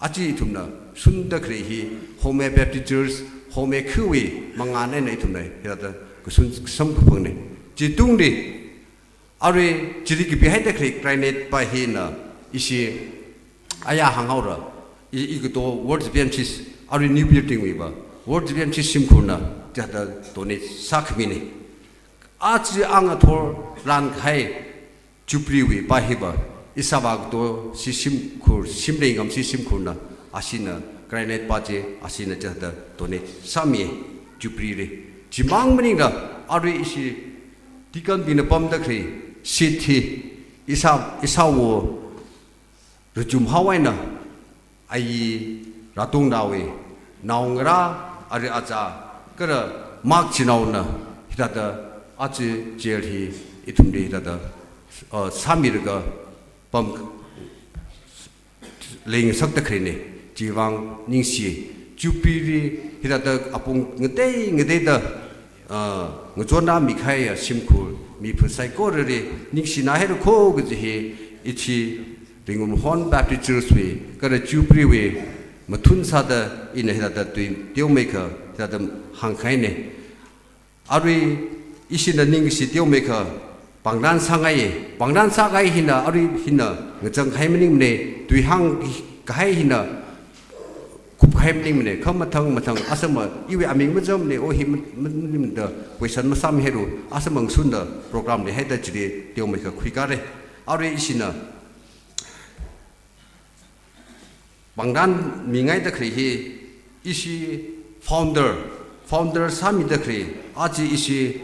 aja ithumna shunda khalei hi Home Baptist Church, home khuwui mangān eina ithumna hithāda kashun samkaphangna. Chitungli arui chili kapihaida khalei granite pa hina ishi aya hānghaora, i, i kato World Championship, arui new building wuiva World Championship shimkhurna chithāda donate sākhamina. Aja angathor lan kahai Jubilee wui pa hiva ishāvā kato shi shimkhur, shimlei ngamshi shimkhurna ashina granite pa chi ashina chithāda donate sāmi Jubilee li. Chimang maningla arui ishi deacon bingna pamda khalei seat hi ishā, ishāwo Rachumhao eina ayi Ratungnaowui naongarā, ari aja, kala Mark chinaona hithāda aja chair hi ithumli hithāda, uh, sāmilaga pam leingasakda khaleina. Chiwuivang ningshi, Jubilee hithāda apong ngatei ngateida, ah, ngachonrāmi kahaiya shimkhur mipha saikorali ningshina haira kho kaji hi ishi Ringumhon Baptist Church wui kala Jubilee wui mathun sāda ina hithāda tui teomeikha hithāda hāngkahaina. Arui ishina ningshi teomeikha pāngran sāngai, pāngran sākahai hina arui hina ngachang kahai maningmana, tui hāngkahai hina kupkahai maningmana, kha mathang mathang asama iwui aming mazamna, o hi ma-, ma-, maningmana da question masāmihailu, asama ngashunda program leihaida chili teomeikha khuikare. Arui ishina pāngran mingaida khalei hi ishi founder, founder sāmida khalei, aja ishi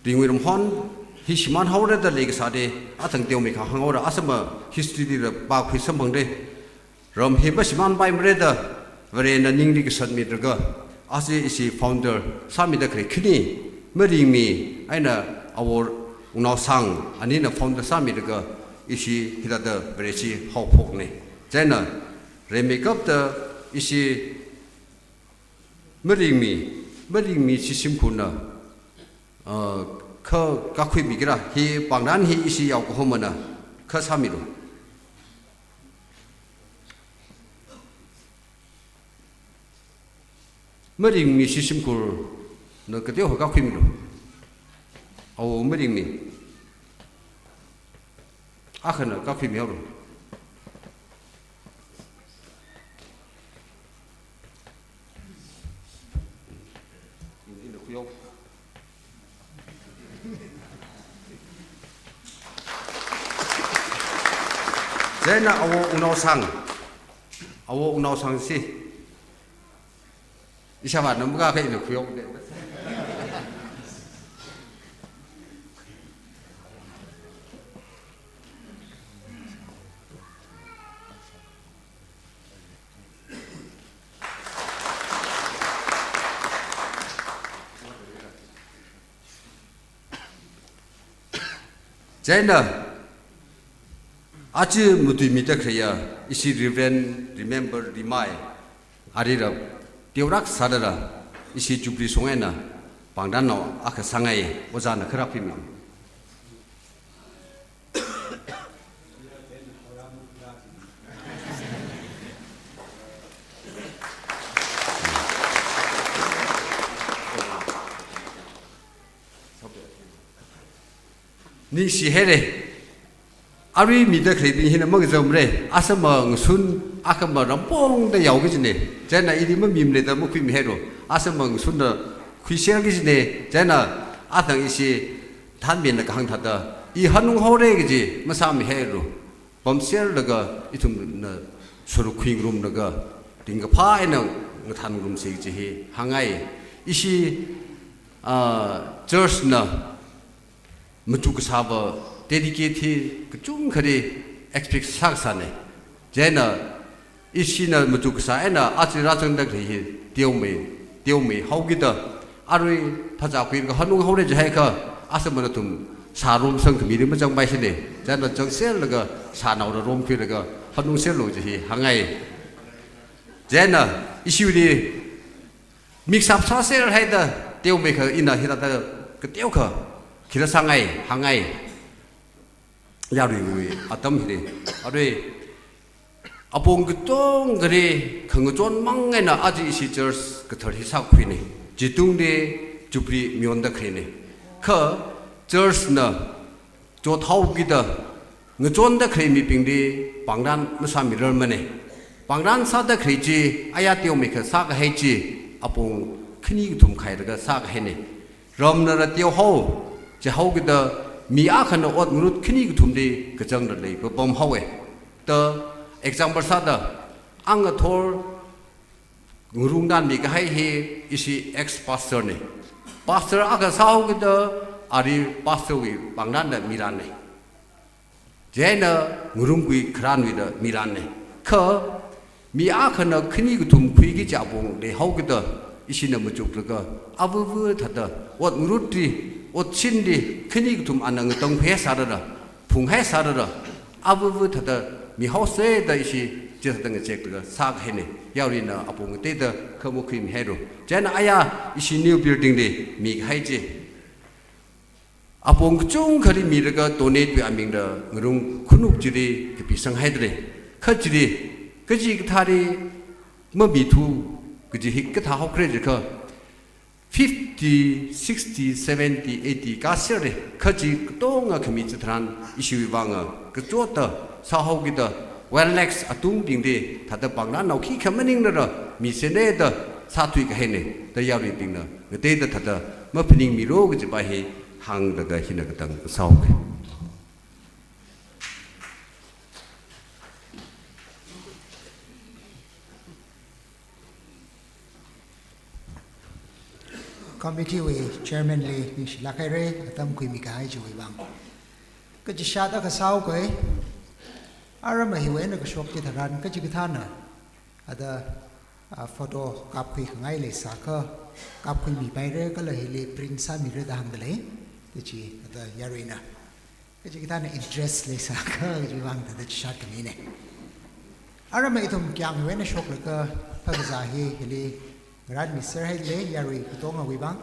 Ringwui Ramhon hi shimānhaora da leikasāli, athang teomeikha hānghaora, asama history lila pākhui samphangda, ram hi mashimānpaimara da, Varena ningli kasatmilaga, aja ishi founder sāmida khalei khani, Maringmi eina Awo Wungnaosang anina founder sāmilaga, ishi hithāda Vareshi haophokna. Chieina, rimeikapta ishi Maringmi, Maringmi shi shimkhurna, ah, kha kakhuimikira, hi pāngran hi ishi yao kahomana, kha sāmilu. Maringmi shi shimkhurna kateokha kakhuimilu. Awo Maringmi. Akhana kakhuimihaolu. Chieina Awo Wungnaosang. Awo Wungnaosang shi. Ishāvāna makakhui eina khuihaoda. Chieina, aja matuimida khaleiya, ishi Reverend Remember Rimai, arila, teorak sādala, ishi Jubilee shong eina, pāngrannao akha sāngai, ojāna kharak phimang. Ningshihaira. Arui mida khaleibing hina mangazamra. Asama ngasun akhama rampongda yaoki kajina. Chieina ili mamimana da makhuimihailu. Asama ngasunla khuiserki kajina. Chieina athang ishi thanmina kahāng thāda, i hanung haora kaji masāmihailu. Pamserlaga ithumna sāruk khuingarumlaga ringkaphā eina ngathanrumsa kaji hi hāngngai. Ishi, ah, church na machuk kasāva dedicate hi kachungkhali expect sākasāna. Chieina ishina machuk kasā eina aja rāzangda khalei hi teomei, teomei haokida, arui phazā khuilaga hanung haora jihaikha, aja manathum sāromsang khamili mazangpaishina. Chieina zangserlaga sānaoda romkhuilaga hanungserlu kaji hi hāngngai. Chieina ishili mix up sāserhaida teomeikha ina hithāda kateokha khi rāsāngai, hāngngai. Yaruiwui atam hili. Arui apong katongali khangachon mang eina aja ishi church kathar hi sākhuina. Chitungli Jubilee mayonda khaleina. Kha church na chothaokida ngachonda khalei mibingli pāngran masāmirarmana. Pāngran sāda khalei chi aya teomeikha sākahai chi apong khani kathum khailaga sākahaina. Ramna rāteohao, chihaokida mi akhana ot ngarut khani kathumli kachangda leipapamhaowa. Da example sāda, angathor ngarungda mikahai hi ishi ex-pastor na. Pastor akha sāhaokida ali pastor wui pāngranna miranna. Chieina ngarungkhui khararwuina miranna. Kha mi akhana khani kathum khuiki kaji apong leihaokida ishina machuklaga avuvu thāda ot ngarutli, ot shinli khani kathum ana ngatangkhuihaisālala, phunghaisālala, avuvu thāda mihaosa da ishi chithāda ngazeklaga sākahaina. Yaruina apong ngateida kha makhuimihailu. Chieina aya ishi new building li mikahai chi apong kachungkhali milaga donate wui amingda ngarung khanuk chili kapisanghaidalei. Kha chili kachikathāli mamithu kaji hi kathā haokhala jiakha fifty, sixty, seventy, eighty kāserlei. Kha chi katonga khami chitharan ishiwui vanga kachotda sāhaokida one lakhs atungbingli thāda pāngranao khikha maninglala misena da sāthuikahaina. Da yaruibingna ngateida thāda maphaningmilu kajipa hi hānglaga hina katang sāhaoki. Committee wui chairman li ningshilāk haira, atam khuimi kahai chiwui vang. Kachishat akha sāhaoki, aram hiwui eina kashok chitharan kachikathāna ada, ah, photo kapkhui khangai leisākha kapkhuimipaira kala hili print sāmira da hāngdalei. Kachi ada yaruina kachikathāna interest leisākha kajiwui vang thāda chishat khamina. Aram ithum kyang hiwui eina shoklaga phākazā hi hili ngarānmiserhaidalei yarui katongawui vang.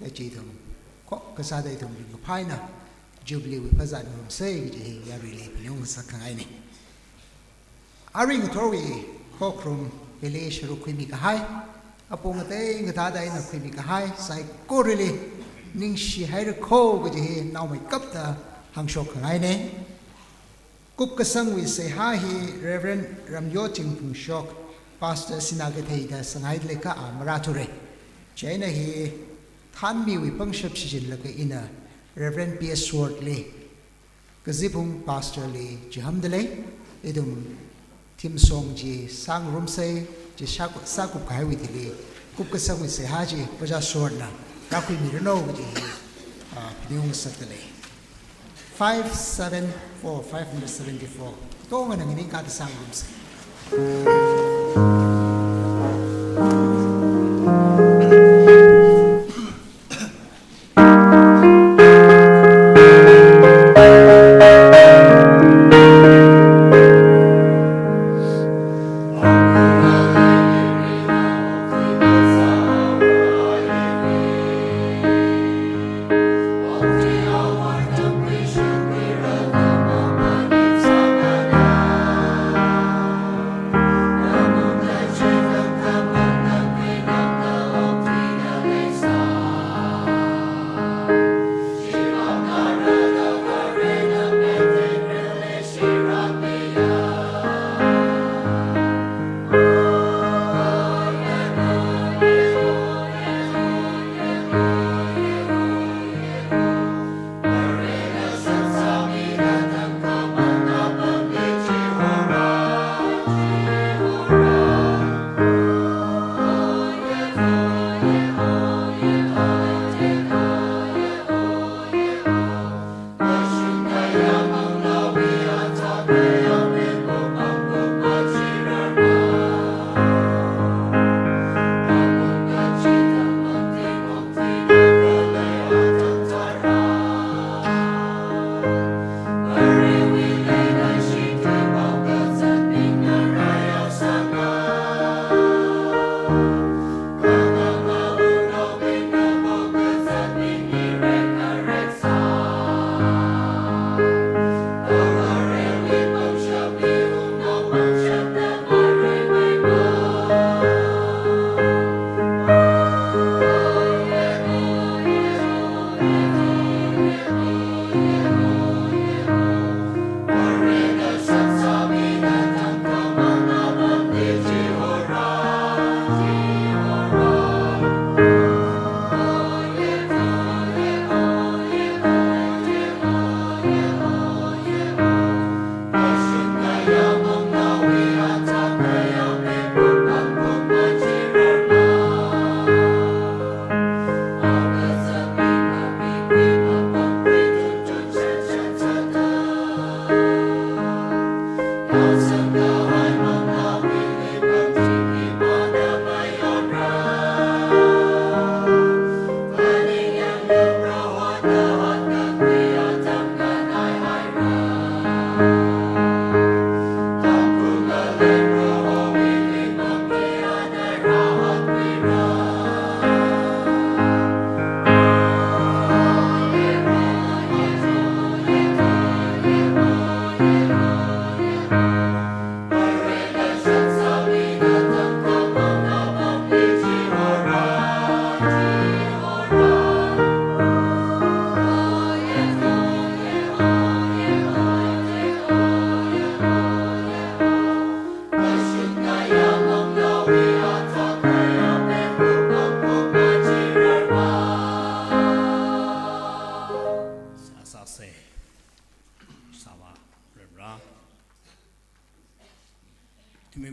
Kachi ithum khokkha sāda ithum ringkaphā eina Jubilee wui phazā ngarumsa kaji hi yaruili phaningung ngasakngaina. Arui ngathorwui khokharum hili sāruk khuimi kahai, apong ngatei ngathāda eina khuimi kahai saikorali ningshi haira kho kaji hi naomeikapta hāngshok khangaina. Kupkasangwui seihā hi Reverend Ramyoching Phungshok, Pastor Sinā Kathei da sanghaidalei kha a marāthura. Chieina hi thanmiwui pangshap shichinlaga ina Reverend P S Sword li, Kaziphung Pastor li chihāmdalei, ithum theme song chi sāngarumsa, chi sākup, sākup kahaiwui thili, kupkasangwui seihā chi Pazā Sword na rākhuimiranu kaji hi, ah, phaningung ngasakdalei. Five seven four, five hundred seventy-four. Katongana nganingkāda sāngarumsa.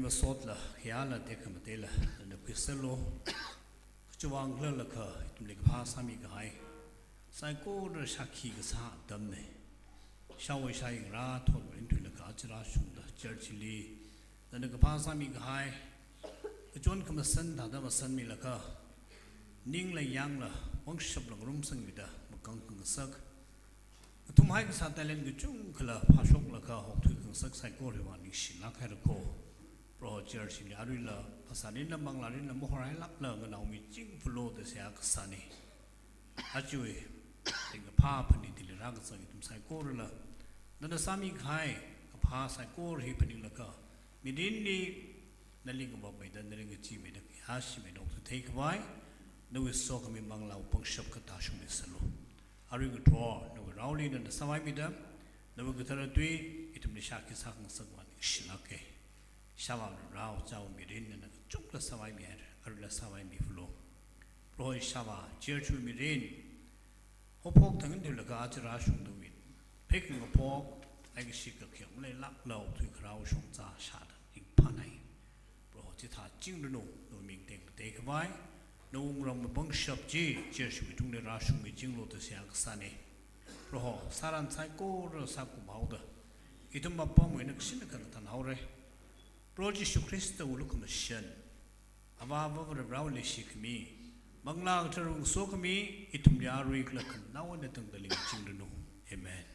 Masotla, khayāla, tekhamatela, nana khuisālu. Kachivang khalalakha, ithumli kaphā sāmi kahai saikora shākhi kasā atamna. Shāvā shāying rāthotwui eina thuilaga aja rāshungda church li nana kaphā sāmi kahai kachon khamashan thāda mashanmilaga, ningla yangla, pangshapla ngarumsangmida makang khangasak, athumhai kasā talent kachungkhala phāshoklaga okthui khangasak saikora hiwui vang ningshilāk haira ko. Proho, church li aruila phasārinla manglārinla mahorhailākla nganaomiching phulo da seihā kasāna. Ajawui ringkaphā phanit hili rākazang ithum saikorala nana sāmi kahai kaphā saikora hi phaninglaga, mirinli nali ngavapmeida, nali ngacheemeida, kayāshimeida okthuithei khavai, nawui sokhami manglāwui pangshap katā shungmi sālu. Arui ngathor nawui raoli nana sāvaimida, nawui kathara tui ithumli shākhi sākhangasak vang ningshilāka. Ishāvā Varivara, chao mirin nana kachungkhala sāvaimi haira, aruila sāvaimi phulo. Proho Ishāvā, church wui mirin haophok thang eina thuilaga aja rāshungda wui phei khangaphok, ai kashi kakhayang maleilākla okthui kharao shongza shāda ringphānai. Proho chithā chingranu, nawui ming tengda tei khavai, nawui wungram pangshap chi church wui tungli rāshungmichinglu da seihā kasāna. Proho, sāran saikora sākuphaoda ithum apamwui eina kashin akha ngathanhaora. Proho Jishu Khristawui lukhamashan, Avāva Varivarāwui leishikhami, Manglā Katharawui sokhami, ithumli arui kala khanaowa eina tangda leichingranu. Amen.